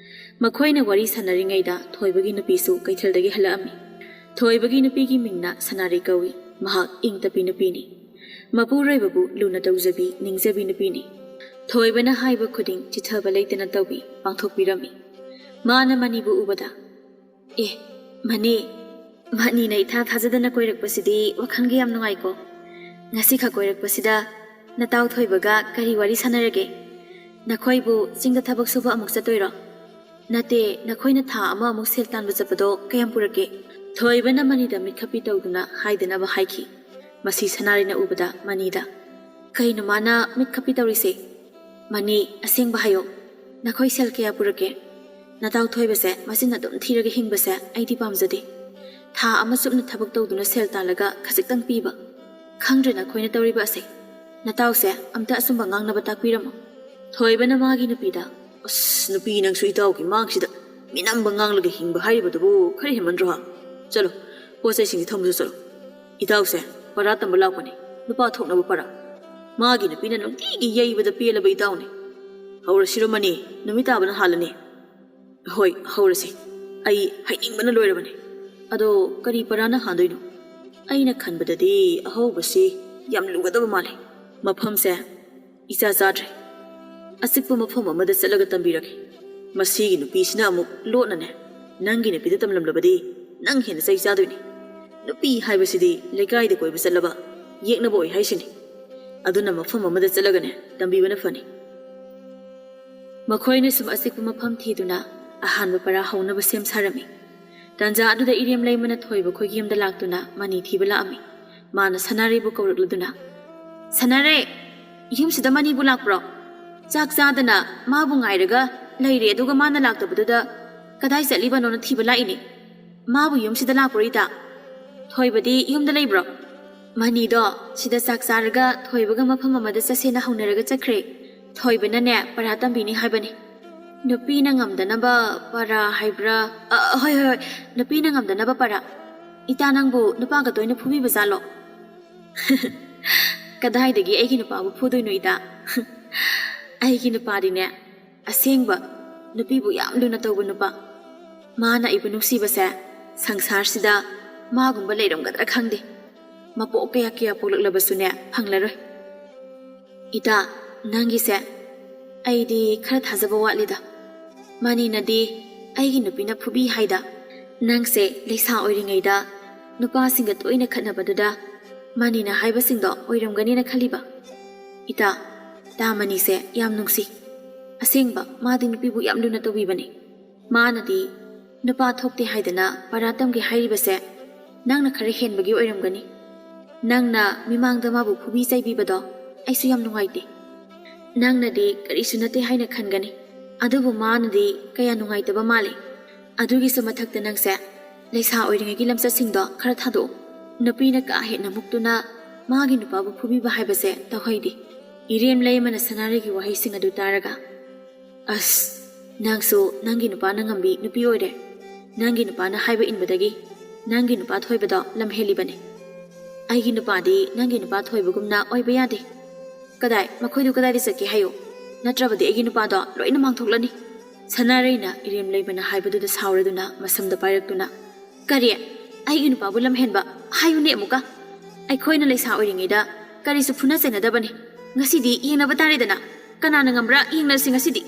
ꯃꯈꯣꯏꯅ ꯋꯥꯔꯤ ꯁꯥꯟꯅꯔꯤꯉꯩꯗ ꯊꯣꯏꯕꯒꯤ ꯅꯨꯄꯤꯁꯨ ꯀꯩꯊꯦꯜꯗꯒꯤ ꯍꯜꯂꯛꯑꯝꯃꯤ꯫ ꯊꯣꯏꯕꯒꯤ ꯅꯨꯄꯤꯒꯤ ꯃꯤꯡꯅ ꯁꯅꯥꯔꯩ ꯀꯧꯏ꯫ ꯃꯍꯥꯛ ꯏꯪ ꯇꯞꯄꯤ ꯅꯨꯄꯤꯅꯤ꯫ ꯃꯄꯨꯔꯣꯏꯕꯕꯨ ꯂꯨꯅ ꯇꯧꯖꯕꯤ, ꯅꯤꯡꯖꯕꯤ ꯅꯨꯄꯤꯅꯤ꯫ ꯊꯣꯏꯕꯅ ꯍꯥꯏꯕ ꯈꯨꯗꯤꯡ ꯆꯤꯠꯊꯕ ꯂꯩꯇꯅ ꯇꯧꯕꯤ, ꯄꯥꯡꯊꯣꯛꯄꯤꯔꯝꯃꯤ꯫ ꯃꯥꯅ ꯃꯅꯤꯕꯨ ꯎꯕꯗ, "ꯑꯦ, ꯃꯅꯤ, ꯃꯅꯤꯅ ꯏꯊꯥ ꯊꯥꯖꯗꯅ ꯀꯣꯏꯔꯛꯄꯁꯤꯗꯤ ꯋꯥꯈꯜꯒ ꯌꯥꯝ ꯅꯨꯡꯉꯥꯏꯀꯣ꯫ ꯉꯁꯤꯈꯛ ꯀꯣꯏꯔꯛꯄꯁꯤꯗ ꯅꯇꯥꯎ ꯊꯣꯏꯕꯒ ꯀꯔꯤ ꯋꯥꯔꯤ ꯁꯥꯟꯅꯔꯒꯦ? ꯅꯈꯣꯏꯕꯨ ꯆꯤꯡꯗ ꯊꯕꯛ ꯁꯨꯕ ꯑꯃꯨꯛ ꯆꯠꯇꯣꯏꯔꯣ? ꯅꯠꯇꯦ, ꯅꯈꯣꯏꯅ ꯊꯥ ꯑꯃ ꯑꯃꯨꯛ ꯁꯦꯜ ꯇꯥꯟꯕ ꯆꯠꯄꯗꯣ ꯀꯌꯥꯝ ꯄꯨꯔꯛꯀꯦ?" ꯊꯣꯏꯕꯅ ꯃꯅꯤꯗ ꯃꯤꯠ ꯈꯞꯄꯤ ꯇꯧꯗꯨꯅ ꯍꯥꯏꯗꯅꯕ ꯍꯥꯏꯈꯤ꯫ ꯃꯁꯤ ꯁꯅꯥꯔꯩꯅ ꯎꯕꯗ ꯃꯅꯤꯗ, "ꯀꯩꯅꯣ ꯃꯥꯅ ꯃꯤꯠ ꯈꯞꯄꯤ ꯇꯧꯔꯤꯁꯦ? ꯃꯅꯤ, ꯑꯁꯦꯡꯕ ꯍꯥꯏꯌꯣ, ꯅꯈꯣꯏ ꯁꯦꯜ ꯀꯌꯥ ꯄꯨꯔꯛꯀꯦ? ꯅꯇꯥꯎ ꯊꯣꯏꯕꯁꯦ ꯃꯆꯤꯟ ꯑꯗꯨꯝ ꯊꯤꯔꯒ ꯍꯤꯡꯕꯁꯦ ꯑꯩꯗꯤ ꯄꯥꯝꯖꯗꯦ꯫ ꯊꯥ ꯑꯃ ꯆꯨꯞꯅ ꯊꯕꯛ ꯇꯧꯗꯨꯅ ꯁꯦꯜ ꯇꯥꯜꯂꯒ ꯈꯖꯤꯛꯇꯪ ꯄꯤꯕ꯫ ꯈꯪꯗ꯭ꯔꯦ ꯅꯈꯣꯏꯅ ꯇꯧꯔꯤꯕ ꯑꯁꯦ꯫ ꯅꯇꯥꯎꯁꯦ ꯑꯝꯇ ꯑꯆꯨꯝꯕ ꯉꯥꯡꯅꯕ ꯇꯥꯛꯄꯤꯔꯝꯃꯣ꯫" ꯊꯣꯏꯕꯅ ꯃꯥꯒꯤ ꯅꯨꯄꯤꯗ, "ꯑꯁ, ꯅꯨꯄꯤ ꯅꯪꯁꯨ ꯏꯇꯥꯎꯒꯤ ꯃꯥꯡꯁꯤꯗ ꯃꯤꯅꯝꯕ ꯉꯥꯡꯂꯒ ꯍꯤꯡꯕ ꯍꯥꯏꯔꯤꯕꯗꯨꯕꯨ ꯈꯔ ꯍꯦꯟꯃꯟꯗ꯭ꯔꯣ ꯍꯥ? ꯆꯠꯂꯣ, ꯄꯣꯠ ꯆꯩꯁꯤꯡꯁꯤ ꯊꯝꯃꯨꯁꯨ ꯆꯠꯂꯣ꯫ ꯏꯇꯥꯎꯁꯦ ꯄꯔꯥ ꯇꯝꯕ ꯂꯥꯛꯄꯅꯤ, ꯅꯨꯄꯥ ꯊꯣꯛꯅꯕ ꯄꯔꯥ꯫ ꯃꯥꯒꯤ ꯅꯨꯄꯤꯅ ꯅꯨꯡꯇꯤꯒꯤ ꯌꯩꯕꯗ ꯄꯦꯜꯂꯕ ꯏꯇꯥꯎꯅꯤ꯫ ꯍꯧꯔꯁꯤꯔꯣ ꯃꯅꯤ, ꯅꯨꯃꯤꯠ ꯇꯥꯕꯅ ꯍꯥꯜꯂꯅꯤ꯫" "ꯍꯣꯏ, ꯍꯧꯔꯁꯤ꯫ ꯑꯩ ꯍꯩꯅꯤꯡꯕꯅ ꯂꯣꯏꯔꯕꯅꯤ꯫ ꯑꯗꯣ ꯀꯔꯤ ꯄꯔꯥꯅ ꯍꯥꯟꯗꯣꯏꯅꯣ? ꯑꯩꯅ ꯈꯟꯕꯗꯗꯤ ꯑꯍꯧꯕꯁꯤ ꯌꯥꯝ ꯂꯨꯒꯗꯕ ꯃꯥꯜꯂꯤ꯫ ꯃꯐꯝꯁꯦ ꯏꯆꯥ ꯆꯥꯗ꯭ꯔꯦ꯫ ꯑꯆꯤꯛꯄ ꯃꯐꯝ ꯑꯃꯗ ꯆꯠꯂꯒ ꯇꯝꯕꯤꯔꯒꯦ꯫ ꯃꯁꯤꯒꯤ ꯅꯨꯄꯤꯁꯤꯅ ꯑꯃꯨꯛ ꯂꯣꯠꯅꯅꯦ, ꯅꯪꯒꯤ ꯅꯨꯄꯤꯗ ꯇꯝꯂꯝꯂꯕꯗꯤ ꯅꯪ ꯍꯦꯟꯅ ꯆꯩ ꯆꯥꯗꯣꯏꯅꯤ꯫ ꯅꯨꯄꯤ ꯍꯥꯏꯕꯁꯤꯗꯤ ꯂꯩꯀꯥꯏꯗ ꯀꯣꯏꯕ ꯆꯠꯂꯕ ꯌꯦꯛꯅꯕ ꯑꯣꯏ ꯍꯥꯏꯁꯤꯅꯤ꯫ ꯑꯗꯨꯅ ꯃꯐꯝ ꯑꯃꯗ ꯆꯠꯂꯒꯅꯦ ꯇꯝꯕꯤꯕꯅ ꯐꯅꯤ꯫" ꯃꯈꯣꯏꯅ ꯁꯨꯝ ꯑꯆꯤꯛꯄ ꯃꯐꯝ ꯊꯤꯗꯨꯅ ꯑꯍꯥꯟꯕ ꯄꯔꯥ ꯍꯧꯅꯕ ꯁꯦꯝ ꯁꯥꯔꯝꯃꯤ꯫ ꯇꯥꯟꯖꯥ ꯑꯗꯨꯗ ꯏꯔꯦꯝ ꯂꯩꯃꯅ ꯊꯣꯏꯕ ꯈꯣꯏꯒꯤ ꯌꯨꯝꯗ ꯂꯥꯛꯇꯨꯅ ꯃꯅꯤ ꯊꯤꯕ ꯂꯥꯛꯑꯝꯃꯤ꯫ ꯃꯥꯅ ꯁꯅꯥꯔꯩꯕꯨ ꯀꯧꯔꯛꯂꯗꯨꯅ, "ꯁꯅꯥꯔꯩ, ꯌꯨꯝꯁꯤꯗ ꯃꯅꯤꯕꯨ ꯂꯥꯛꯄ꯭ꯔꯣ? ꯆꯥꯛ ꯆꯥꯗꯅ ꯃꯥꯕꯨ ꯉꯥꯏꯔꯒ ꯂꯩꯔꯦ, ꯑꯗꯨꯒ ꯃꯥꯅ ꯂꯥꯛꯇꯕꯗꯨꯗ ꯀꯗꯥꯏ ꯆꯠꯂꯤꯕꯅꯣꯅ ꯊꯤꯕ ꯂꯥꯛꯏꯅꯦ꯫ ꯃꯥꯕꯨ ꯌꯨꯝꯁꯤꯗ ꯂꯥꯛꯄ꯭ꯔꯣ ꯏꯇꯥ? ꯊꯣꯏꯕꯗꯤ ꯌꯨꯝꯗ ꯂꯩꯕ꯭ꯔꯣ?" "ꯃꯅꯤꯗꯣ ꯁꯤꯗ ꯆꯥꯛ ꯆꯥꯔꯒ ꯊꯣꯏꯕꯒ ꯃꯐꯝ ꯑꯃꯗ ꯆꯠꯁꯦꯅ ꯍꯧꯅꯔꯒ ꯆꯠꯈ꯭ꯔꯦ꯫ ꯊꯣꯏꯕꯅꯅꯦ ꯄꯔꯥ ꯇꯝꯕꯤꯅꯤ ꯍꯥꯏꯕꯅꯤ꯫ ꯅꯨꯄꯤꯅ ꯉꯝꯗꯅꯕ ꯄꯔꯥ ꯍꯥꯏꯕ꯭ꯔꯥ? ꯑ, ꯍꯣꯏ, ꯍꯣꯏ, ꯍꯣꯏ, ꯅꯨꯄꯤꯅ ꯉꯝꯗꯅꯕ ꯄꯔꯥ꯫ ꯏꯇꯥ, ꯅꯪꯕꯨ ꯅꯨꯄꯥꯒ ꯇꯣꯏꯅ ꯐꯨꯕꯤꯕ ꯖꯥꯠꯂꯣ?" "ꯀꯗꯥꯏꯗꯒꯤ ꯑꯩꯒꯤ ꯅꯨꯄꯥꯕꯨ ꯐꯨꯗꯣꯏꯅꯣ ꯏꯇꯥ? ꯑꯩꯒꯤ ꯅꯨꯄꯥꯗꯤꯅꯦ ꯑꯁꯦꯡꯕ ꯅꯨꯄꯤꯕꯨ ꯌꯥꯝ ꯂꯨꯅ ꯇꯧꯕ ꯅꯨꯄꯥ꯫ ꯃꯥꯅ ꯑꯩꯕꯨ ꯅꯨꯡꯁꯤꯕꯁꯦ ꯁꯪꯁꯥꯔꯁꯤꯗ ꯃꯥꯒꯨꯝꯕ ꯂꯩꯔꯝꯒꯗ꯭ꯔꯥ ꯈꯪꯗꯦ꯫ ꯃꯄꯣꯛ ꯀꯌꯥ ꯀꯌꯥ ꯄꯣꯛꯂꯛꯂꯕꯁꯨꯅꯦ, ꯐꯪꯂꯔꯣꯏ꯫ ꯏꯇꯥ, ꯅꯪꯒꯤꯁꯦ ꯑꯩꯗꯤ ꯈꯔ ꯊꯥꯖꯕ ꯋꯥꯠꯂꯤꯗ꯫ ꯃꯅꯤꯅꯗꯤ ꯑꯩꯒꯤ ꯅꯨꯄꯤꯅ ꯐꯨꯕꯤ ꯍꯥꯏꯗ꯫ ꯅꯪꯁꯦ ꯂꯩꯁꯥ ꯑꯣꯏꯔꯤꯉꯩꯗ ꯅꯨꯄꯥꯁꯤꯡꯒ ꯇꯣꯏꯅ ꯈꯠꯅꯕꯗꯨꯗ ꯃꯅꯤꯅ ꯍꯥꯏꯕꯁꯤꯡꯗꯣ ꯑꯣꯏꯔꯝꯒꯅꯤꯅ ꯈꯜꯂꯤꯕ꯫ ꯏꯇꯥ, ꯇꯥ ꯃꯅꯤꯁꯦ ꯌꯥꯝ ꯅꯨꯡꯁꯤ꯫ ꯑꯁꯦꯡꯕ, ꯃꯥꯗꯤ ꯅꯨꯄꯤꯕꯨ ꯌꯥꯝ ꯂꯨꯅ ꯇꯧꯕꯤꯕꯅꯤ꯫ ꯃꯥꯅꯗꯤ ꯅꯨꯄꯥ ꯊꯣꯛꯇꯦ ꯍꯥꯏꯗꯅ ꯄꯔꯥ ꯇꯝꯒꯦ ꯍꯥꯏꯔꯤꯕꯁꯦ ꯅꯪꯅ ꯈꯔ ꯍꯦꯟꯕꯒꯤ ꯑꯣꯏꯔꯝꯒꯅꯤ꯫ ꯅꯪꯅ ꯃꯤꯃꯥꯡꯗ ꯃꯥꯕꯨ ꯐꯨꯕꯤ ꯆꯩꯕꯤꯕꯗꯣ ꯑꯩꯁꯨ ꯌꯥꯝ ꯅꯨꯡꯉꯥꯏꯇꯦ꯫ ꯅꯪꯅꯗꯤ ꯀꯔꯤꯁꯨ ꯅꯠꯇꯦ ꯍꯥꯏꯅ ꯈꯟꯒꯅꯤ, ꯑꯗꯨꯕꯨ ꯃꯥꯅꯗꯤ ꯀꯌꯥ ꯅꯨꯡꯉꯥꯏꯇꯕ ꯃꯥꯜꯂꯤ꯫ ꯑꯗꯨꯒꯤꯁꯨ ꯃꯊꯛꯇ ꯅꯪꯁꯦ ꯂꯩꯁꯥ ꯑꯣꯏꯔꯤꯉꯩꯒꯤ ꯂꯝꯆꯠꯁꯤꯡꯗꯣ ꯈꯔ ꯊꯥꯗꯣꯛꯎ꯫ ꯅꯨꯄꯤꯅ ꯀꯥ ꯍꯦꯟꯅ ꯃꯨꯛꯇꯨꯅ ꯃꯥꯒꯤ ꯅꯨꯄꯥꯕꯨ ꯐꯨꯕꯤꯕ ꯍꯥꯏꯕꯁꯦ ꯇꯧꯍꯩꯗꯦ꯫ ꯏꯔꯦꯝ ꯂꯩꯃꯅ ꯁꯅꯥꯔꯩꯒꯤ ꯋꯥꯍꯩꯁꯤꯡ ꯑꯗꯨ ꯇꯥꯔꯒ, "ꯑꯁ, ꯅꯪꯁꯨ ꯅꯪꯒꯤ ꯅꯨꯄꯥꯅ ꯉꯝꯕꯤ ꯅꯨꯄꯤ ꯑꯣꯏꯔꯦ꯫ ꯅꯪꯒꯤ ꯅꯨꯄꯥꯅ ꯍꯥꯏꯕ ꯏꯟꯕꯗꯒꯤ ꯅꯪꯒꯤ ꯅꯨꯄꯥ ꯊꯣꯏꯕꯗꯣ ꯂꯝ ꯍꯦꯜꯂꯤꯕꯅꯦ꯫ ꯑꯩꯒꯤ ꯅꯨꯄꯥꯗꯤ ꯅꯪꯒꯤ ꯅꯨꯄꯥ ꯊꯣꯏꯕꯒꯨꯝꯅ ꯑꯣꯏꯕ ꯌꯥꯗꯦ꯫ ꯀꯗꯥꯏ, ꯃꯈꯣꯏꯗꯨ ꯀꯗꯥꯏꯗ ꯆꯠꯀꯦ ꯍꯥꯏꯌꯨ, ꯅꯠꯇ꯭ꯔꯕꯗꯤ ꯑꯩꯒꯤ ꯅꯨꯄꯥꯗꯣ ꯂꯣꯏꯅ ꯃꯥꯡꯊꯣꯛꯂꯅꯤ꯫" ꯁꯅꯥꯔꯩꯅ ꯏꯔꯦꯝ ꯂꯩꯃꯅ ꯍꯥꯏꯕꯗꯨꯗ ꯁꯥꯎꯔꯗꯨꯅ ꯃꯁꯝꯗ ꯄꯥꯏꯔꯛꯇꯨꯅ, "ꯀꯔꯤ? ꯑꯩꯒꯤ ꯅꯨꯄꯥꯕꯨ ꯂꯝꯍꯦꯟꯕ? ꯍꯥꯏꯌꯨꯅꯦ ꯑꯃꯨꯛꯀ꯫ ꯑꯩꯈꯣꯏꯅ ꯂꯩꯁꯥ ꯑꯣꯏꯔꯤꯉꯩꯗ ꯀꯔꯤꯁꯨ ꯐꯨꯅ ꯆꯩꯅꯗꯕꯅꯤ꯫ ꯉꯁꯤꯗꯤ ꯌꯦꯡꯅꯕ ꯇꯥꯔꯦꯗꯅ꯫ ꯀꯅꯥꯅ ꯉꯝꯕ꯭ꯔꯥ ꯌꯦꯡꯅꯁꯤ ꯉꯁꯤꯗꯤ꯫"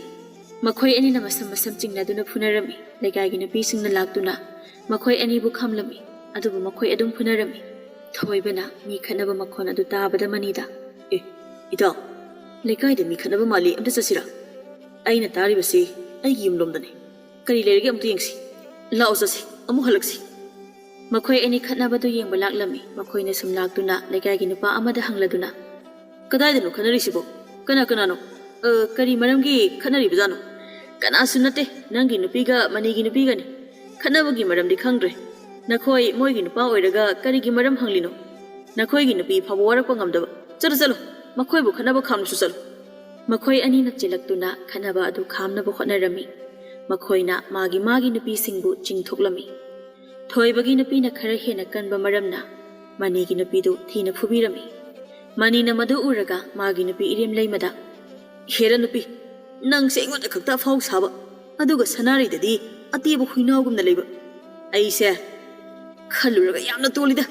ꯃꯈꯣꯏ ꯑꯅꯤꯅ ꯃꯁꯝ ꯃꯁꯝ ꯆꯤꯡꯅꯗꯨꯅ ꯐꯨꯅꯔꯝꯃꯤ꯫ ꯂꯩꯀꯥꯏꯒꯤ ꯅꯨꯄꯤꯁꯤꯡꯅ ꯂꯥꯛꯇꯨꯅ ꯃꯈꯣꯏ ꯑꯅꯤꯕꯨ ꯈꯥꯝꯂꯝꯃꯤ꯫ ꯑꯗꯨꯕꯨ ꯃꯈꯣꯏ ꯑꯗꯨꯝ ꯐꯨꯅꯔꯝꯃꯤ꯫ ꯊꯣꯏꯕꯅ ꯃꯤ ꯈꯠꯅꯕ ꯃꯈꯣꯟ ꯑꯗꯨ ꯇꯥꯕꯗ ꯃꯅꯤꯗ, "ꯑꯦ, ꯏꯇꯥꯎ, ꯂꯩꯀꯥꯏꯗ ꯃꯤ ꯈꯠꯅꯕ ꯃꯥꯜꯂꯤ, ꯑꯝꯇ ꯆꯠꯁꯤꯔꯥ? ꯑꯩꯅ ꯇꯥꯔꯤꯕꯁꯤ ꯑꯩꯒꯤ ꯌꯨꯝꯂꯣꯝꯗꯅꯤ꯫ ꯀꯔꯤ ꯂꯩꯔꯒꯦ ꯑꯃꯨꯛꯇ ꯌꯦꯡꯁꯤ꯫ ꯂꯥꯛꯑꯣ ꯆꯠꯁꯤ, ꯑꯃꯨꯛ ꯍꯜꯂꯛꯁꯤ꯫" ꯃꯈꯣꯏ ꯑꯅꯤ ꯈꯠꯅꯕꯗꯨ ꯌꯦꯡꯕ ꯂꯥꯛꯂꯝꯃꯤ꯫ ꯃꯈꯣꯏꯅ ꯁꯨꯝ ꯂꯥꯛꯇꯨꯅ ꯂꯩꯀꯥꯏꯒꯤ ꯅꯨꯄꯥ ꯑꯃꯗ ꯍꯪꯂꯗꯨꯅ, "ꯀꯗꯥꯏꯗꯅꯣ ꯈꯠꯅꯔꯤꯁꯤꯕꯣ? ꯀꯅꯥ ꯀꯅꯥꯅꯣ? ꯑ, ꯀꯔꯤ ꯃꯔꯝꯒꯤ ꯈꯠꯅꯔꯤꯕꯖꯥꯠꯅꯣ?" "ꯀꯅꯥꯁꯨ ꯅꯠꯇꯦ, ꯅꯪꯒꯤ ꯅꯨꯄꯤꯒ ꯃꯅꯤꯒꯤ ꯅꯨꯄꯤꯒꯅꯤ꯫ ꯈꯠꯅꯕꯒꯤ ꯃꯔꯝꯗꯤ ꯈꯪꯗ꯭ꯔꯦ꯫ ꯅꯈꯣꯏ ꯃꯣꯏꯒꯤ ꯅꯨꯄꯥ ꯑꯣꯏꯔꯒ ꯀꯔꯤꯒꯤ ꯃꯔꯝ ꯍꯪꯂꯤꯅꯣ? ꯅꯈꯣꯏꯒꯤ ꯅꯨꯄꯤ ꯐꯥꯎꯕ ꯋꯥꯔꯛꯄ ꯉꯝꯗꯕ꯫ ꯆꯠꯂꯨ, ꯆꯠꯂꯨ, ꯃꯈꯣꯏꯕꯨ ꯈꯠꯅꯕ ꯈꯥꯝꯂꯨꯁꯨ ꯆꯠꯂꯨ꯫" ꯃꯈꯣꯏ ꯑꯅꯤꯅ ꯆꯦꯜꯂꯛꯇꯨꯅ ꯈꯠꯅꯕ ꯑꯗꯨ ꯈꯥꯝꯅꯕ ꯍꯣꯠꯅꯔꯝꯃꯤ꯫ ꯃꯈꯣꯏꯅ ꯃꯥꯒꯤ ꯃꯥꯒꯤ ꯅꯨꯄꯤꯁꯤꯡꯕꯨ ꯆꯤꯡꯊꯣꯛꯂꯝꯃꯤ꯫ ꯊꯣꯏꯕꯒꯤ ꯅꯨꯄꯤꯅ ꯈꯔ ꯍꯦꯟꯅ ꯀꯟꯕ ꯃꯔꯝꯅ ꯃꯅꯤꯒꯤ ꯅꯨꯄꯤꯗꯨ ꯊꯤꯅ ꯐꯨꯕꯤꯔꯝꯃꯤ꯫ ꯃꯅꯤꯅ ꯃꯗꯨ ꯎꯔꯒ ꯃꯥꯒꯤ ꯅꯨꯄꯤ ꯏꯔꯦꯝ ꯂꯩꯃꯗ, "ꯍꯦꯔꯥ ꯅꯨꯄꯤ, ꯅꯪꯁꯦ ꯑꯩꯉꯣꯟꯗ ꯈꯛꯇ ꯑꯐꯥꯎ ꯁꯥꯕ꯫ ꯑꯗꯨꯒ ꯁꯅꯥꯔꯩꯗꯗꯤ ꯑꯇꯦꯕ ꯍꯨꯏꯅꯥꯎꯒꯨꯝꯅ ꯂꯩꯕ꯫ ꯑꯩꯁꯦ ꯈꯜꯂꯨꯔꯒ ꯌꯥꯝꯅ ꯇꯣꯜꯂꯤꯗ꯫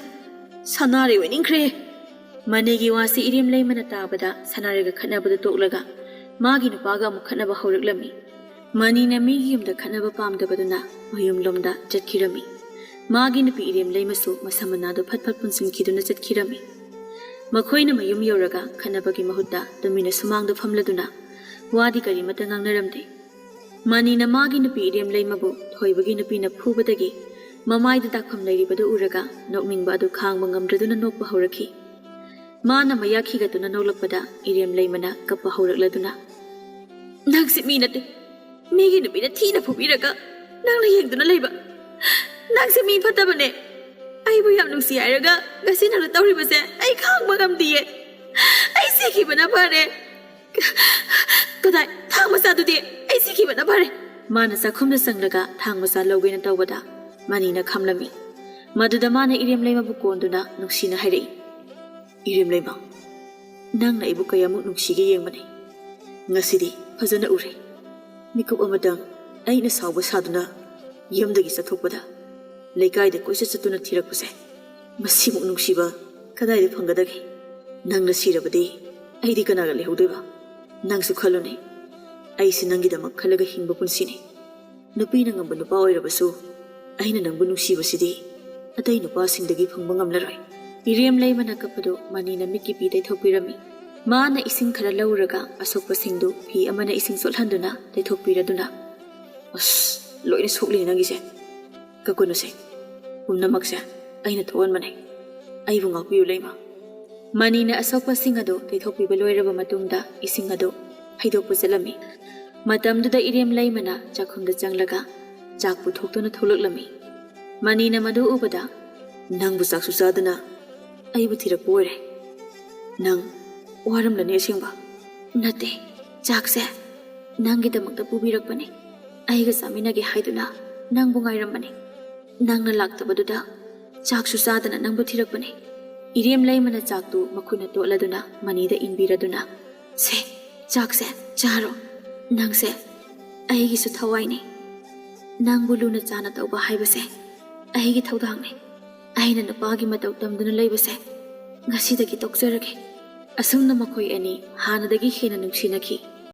ꯁꯅꯥꯔꯩ ꯑꯣꯏꯅꯤꯡꯈ꯭ꯔꯦ꯫ ꯃꯅꯤꯒꯤ ꯋꯥꯁꯤ ꯏꯔꯦꯝꯂꯩꯃꯅ ꯇꯥꯕꯗ ꯁꯅꯥꯔꯩꯒ ꯈꯠꯅꯕꯗꯨ ꯇꯣꯛꯂꯒ ꯃꯥꯒꯤ ꯅꯨꯄꯥꯒ ꯑꯃꯨꯛ ꯈꯠꯅꯕ ꯍꯧꯔꯛꯂꯝꯃꯤ꯫ ꯃꯅꯤꯅ ꯃꯤꯒꯤ ꯌꯨꯝꯗ ꯈꯠꯅꯕ ꯄꯥꯝꯗꯕꯗꯨꯅ ꯃꯌꯨꯝꯂꯣꯝꯗ ꯆꯠꯈꯤꯔꯝꯃꯤ꯫ ꯃꯥꯒꯤ ꯅꯨꯄꯤ ꯏꯔꯦꯝꯂꯩꯃꯁꯨ ꯃꯁꯝ ꯃꯅꯥꯗꯨ ꯐꯠ ꯐꯠ ꯄꯨꯟꯁꯤꯟꯈꯤꯗꯨꯅ ꯆꯠꯈꯤꯔꯝꯃꯤ꯫ ꯃꯈꯣꯏꯅ ꯃꯌꯨꯝ ꯌꯧꯔꯒ ꯈꯠꯅꯕꯒꯤ ꯃꯍꯨꯠꯇ ꯇꯨꯃꯤꯟꯅ ꯁꯨꯃꯥꯡꯗ ꯐꯝꯂꯗꯨꯅ ꯋꯥꯗꯤ ꯀꯔꯤꯃꯠꯇ ꯉꯥꯡꯅꯔꯝꯗꯦ꯫ ꯃꯅꯤꯅ ꯃꯥꯒꯤ ꯅꯨꯄꯤ ꯏꯔꯦꯝꯂꯩꯃꯕꯨ ꯊꯣꯏꯕꯒꯤ ꯅꯨꯄꯤꯅ ꯐꯨꯕꯗꯒꯤ ꯃꯃꯥꯏꯗ ꯗꯥꯛꯐꯝ ꯂꯩꯔꯤꯕꯗꯨ ꯎꯔꯒ ꯅꯣꯛꯅꯤꯡꯕ ꯑꯗꯨ ꯈꯥꯡꯕ ꯉꯝꯗ꯭ꯔꯗꯨꯅ ꯅꯣꯛꯄ ꯍꯧꯔꯛꯈꯤ꯫ ꯃꯥꯅ ꯃꯌꯥ ꯈꯤꯒꯠꯇꯨꯅ ꯅꯣꯛꯂꯛꯄꯗ ꯏꯔꯦꯝꯂꯩꯃꯅ ꯀꯞꯄ ꯍꯧꯔꯛꯂꯗꯨꯅ, "ꯅꯪꯁꯦ ꯃꯤ ꯅꯠꯇꯦ꯫ ꯃꯤꯒꯤ ꯅꯨꯄꯤꯅ ꯊꯤꯅ ꯐꯨꯕꯤꯔꯒ ꯅꯪꯅ ꯌꯦꯡꯗꯨꯅ ꯂꯩꯕ꯫ ꯅꯪꯁꯦ ꯃꯤ ꯐꯠꯇꯕꯅꯦ꯫ ꯑꯩꯕꯨ ꯌꯥꯝ ꯅꯨꯡꯁꯤ ꯍꯥꯏꯔꯒ ꯉꯁꯤ ꯅꯪꯅ ꯇꯧꯔꯤꯕꯁꯦ ꯑꯩ ꯈꯥꯡꯕ ꯉꯝꯗꯤꯌꯦ꯫ ꯑꯩ ꯁꯤꯈꯤꯕꯅ ꯐꯔꯦ꯫ ꯀꯗꯥꯏ, ꯊꯥꯡ ꯃꯆꯥꯗꯨꯗꯤ? ꯑꯩ ꯁꯤꯈꯤꯕꯅ ꯐꯔꯦ꯫" ꯃꯥꯅ ꯆꯥꯛꯈꯨꯝꯗ ꯆꯪꯂꯒ ꯊꯥꯡ ꯃꯆꯥ ꯂꯧꯒꯦꯅ ꯇꯧꯕꯗ ꯃꯅꯤꯅ ꯈꯝꯂꯝꯃꯤ꯫ ꯃꯗꯨꯗ ꯃꯥꯅ ꯏꯔꯦꯝꯂꯩꯃꯕꯨ ꯀꯣꯟꯗꯨꯅ ꯅꯨꯡꯁꯤꯅ ꯍꯥꯏꯔꯛꯏ, "ꯏꯔꯦꯝꯂꯩꯃ, ꯅꯪꯅ ꯑꯩꯕꯨ ꯀꯌꯥꯃꯨꯛ ꯅꯨꯡꯁꯤꯒꯦ ꯌꯦꯡꯕꯅꯤ꯫ ꯉꯁꯤꯗꯤ ꯐꯖꯅ ꯎꯔꯦ꯫ ꯃꯤꯀꯨꯞ ꯑꯃꯇꯪ ꯑꯩꯅ ꯁꯥꯎꯕ ꯁꯥꯗꯨꯅ ꯌꯨꯝꯗꯒꯤ ꯆꯠꯊꯣꯛꯄꯗ ꯂꯩꯀꯥꯏꯗ ꯀꯣꯏꯆꯠ ꯆꯠꯇꯨꯅ ꯊꯤꯔꯛꯄꯁꯦ, ꯃꯁꯤꯃꯨꯛ ꯅꯨꯡꯁꯤꯕ ꯀꯗꯥꯏꯗ ꯐꯪꯒꯗꯒꯦ? ꯅꯪꯅ ꯁꯤꯔꯕꯗꯤ ꯑꯩꯗꯤ ꯀꯅꯥꯒ ꯂꯩꯍꯧꯗꯣꯏꯕ? ꯅꯪꯁꯨ ꯈꯜꯂꯨꯅꯦ, ꯑꯩꯁꯦ ꯅꯪꯒꯤꯗꯃꯛ ꯈꯜꯂꯒ ꯍꯤꯡꯕ ꯄꯨꯟꯁꯤꯅꯤ꯫ ꯅꯨꯄꯤꯅ ꯉꯝꯕ ꯅꯨꯄꯥ ꯑꯣꯏꯔꯕꯁꯨ ꯑꯩꯅ ꯅꯪꯕꯨ ꯅꯨꯡꯁꯤꯕꯁꯤꯗꯤ ꯑꯇꯩ ꯅꯨꯄꯥꯁꯤꯡꯗꯒꯤ ꯐꯪꯕ ꯉꯝꯂꯔꯣꯏ꯫" ꯏꯔꯦꯝꯂꯩꯃꯅ ꯀꯞꯄꯗꯨ ꯃꯅꯤꯅ ꯃꯤꯠꯀꯤ ꯄꯤ ꯇꯩꯊꯣꯛꯄꯤꯔꯝꯃꯤ꯫ ꯃꯥꯅ ꯏꯁꯤꯡ ꯈꯔ ꯂꯧꯔꯒ ꯑꯁꯣꯛꯄꯁꯤꯡꯗꯨ ꯐꯤ ꯑꯃꯅ ꯏꯁꯤꯡ ꯆꯣꯠꯍꯟꯗꯨꯅ ꯇꯩꯊꯣꯛꯄꯤꯔꯗꯨꯅ, "ꯑꯁ, ꯂꯣꯏꯅ ꯁꯣꯛꯂꯤꯅꯦ ꯅꯪꯒꯤꯁꯦ꯫ ꯀꯛꯀꯅꯨꯁꯦ, ꯄꯨꯝꯅꯃꯛꯁꯦ ꯑꯩꯅ ꯊꯣꯛꯍꯟꯕꯅꯦ꯫ ꯑꯩꯕꯨ ꯉꯥꯛꯄꯤꯌꯨ, ꯂꯩꯃ꯫" ꯃꯅꯤꯅ ꯑꯁꯣꯛꯄꯁꯤꯡ ꯑꯗꯨ ꯇꯩꯊꯣꯛꯄꯤꯕ ꯂꯣꯏꯔꯕ ꯃꯇꯨꯡꯗ ꯏꯁꯤꯡ ꯑꯗꯨ ꯍꯩꯗꯣꯛꯄ ꯆꯠꯂꯝꯃꯤ꯫ ꯃꯇꯝꯗꯨꯗ ꯏꯔꯦꯝꯂꯩꯃꯅ ꯆꯥꯛꯈꯨꯝꯗ ꯆꯪꯂꯒ ꯆꯥꯛ ꯄꯨꯊꯣꯛꯇꯨꯅ ꯊꯣꯛꯂꯛꯂꯝꯃꯤ꯫ ꯃꯅꯤꯅ ꯃꯗꯨ ꯎꯕꯗ, "ꯅꯪꯕꯨ ꯆꯥꯛꯁꯨ ꯆꯥꯗꯅ ꯑꯩꯕꯨ ꯊꯤꯔꯛꯄ ꯑꯣꯏꯔꯦ꯫ ꯅꯪ ꯋꯥꯔꯝꯂꯅꯤ ꯑꯁꯦꯡꯕ꯫" "ꯅꯠꯇꯦ, ꯆꯥꯛꯁꯦ ꯅꯪꯒꯤꯗꯃꯛꯇ ꯄꯨꯕꯤꯔꯛꯄꯅꯦ꯫ ꯑꯩꯒ ꯆꯥꯃꯤꯟꯅꯒꯦ ꯍꯥꯏꯗꯨꯅ ꯅꯪꯕꯨ ꯉꯥꯏꯔꯝꯕꯅꯦ꯫ ꯅꯪꯅ ꯂꯥꯛꯇꯕꯗꯨꯗ ꯆꯥꯛꯁꯨ ꯆꯥꯗꯅ ꯅꯪꯕꯨ ꯊꯤꯔꯛꯄꯅꯦ꯫" ꯏꯔꯦꯝꯂꯩꯃꯅ ꯆꯥꯛꯇꯨ ꯃꯈꯨꯠꯅ ꯇꯣꯠꯂꯗꯨꯅ ꯃꯅꯤꯗ ꯏꯟꯕꯤꯔꯗꯨꯅ, "ꯁꯦ, ꯆꯥꯛꯁꯦ ꯆꯥꯔꯣ꯫ ꯅꯪꯁꯦ ꯑꯩꯒꯤꯁꯨ ꯊꯋꯥꯏꯅꯤ꯫ ꯅꯪꯕꯨ ꯂꯨꯅ ꯆꯥꯅ ꯇꯧꯕ ꯍꯥꯏꯕꯁꯦ ꯑꯩꯒꯤ ꯊꯧꯗꯥꯡꯅꯤ꯫ ꯑꯩꯅ ꯅꯨꯄꯥꯒꯤ ꯃꯇꯧ ꯇꯝꯗꯨꯅ ꯂꯩꯕꯁꯦ ꯉꯁꯤꯗꯒꯤ ꯇꯣꯛꯆꯔꯒꯦ꯫ ꯑꯁꯨꯝꯅ ꯃꯈꯣꯏ ꯑꯅꯤ ꯍꯥꯟꯅꯗꯒꯤ ꯍꯦꯟꯅ ꯅꯨꯡꯁꯤꯅꯈꯤ꯫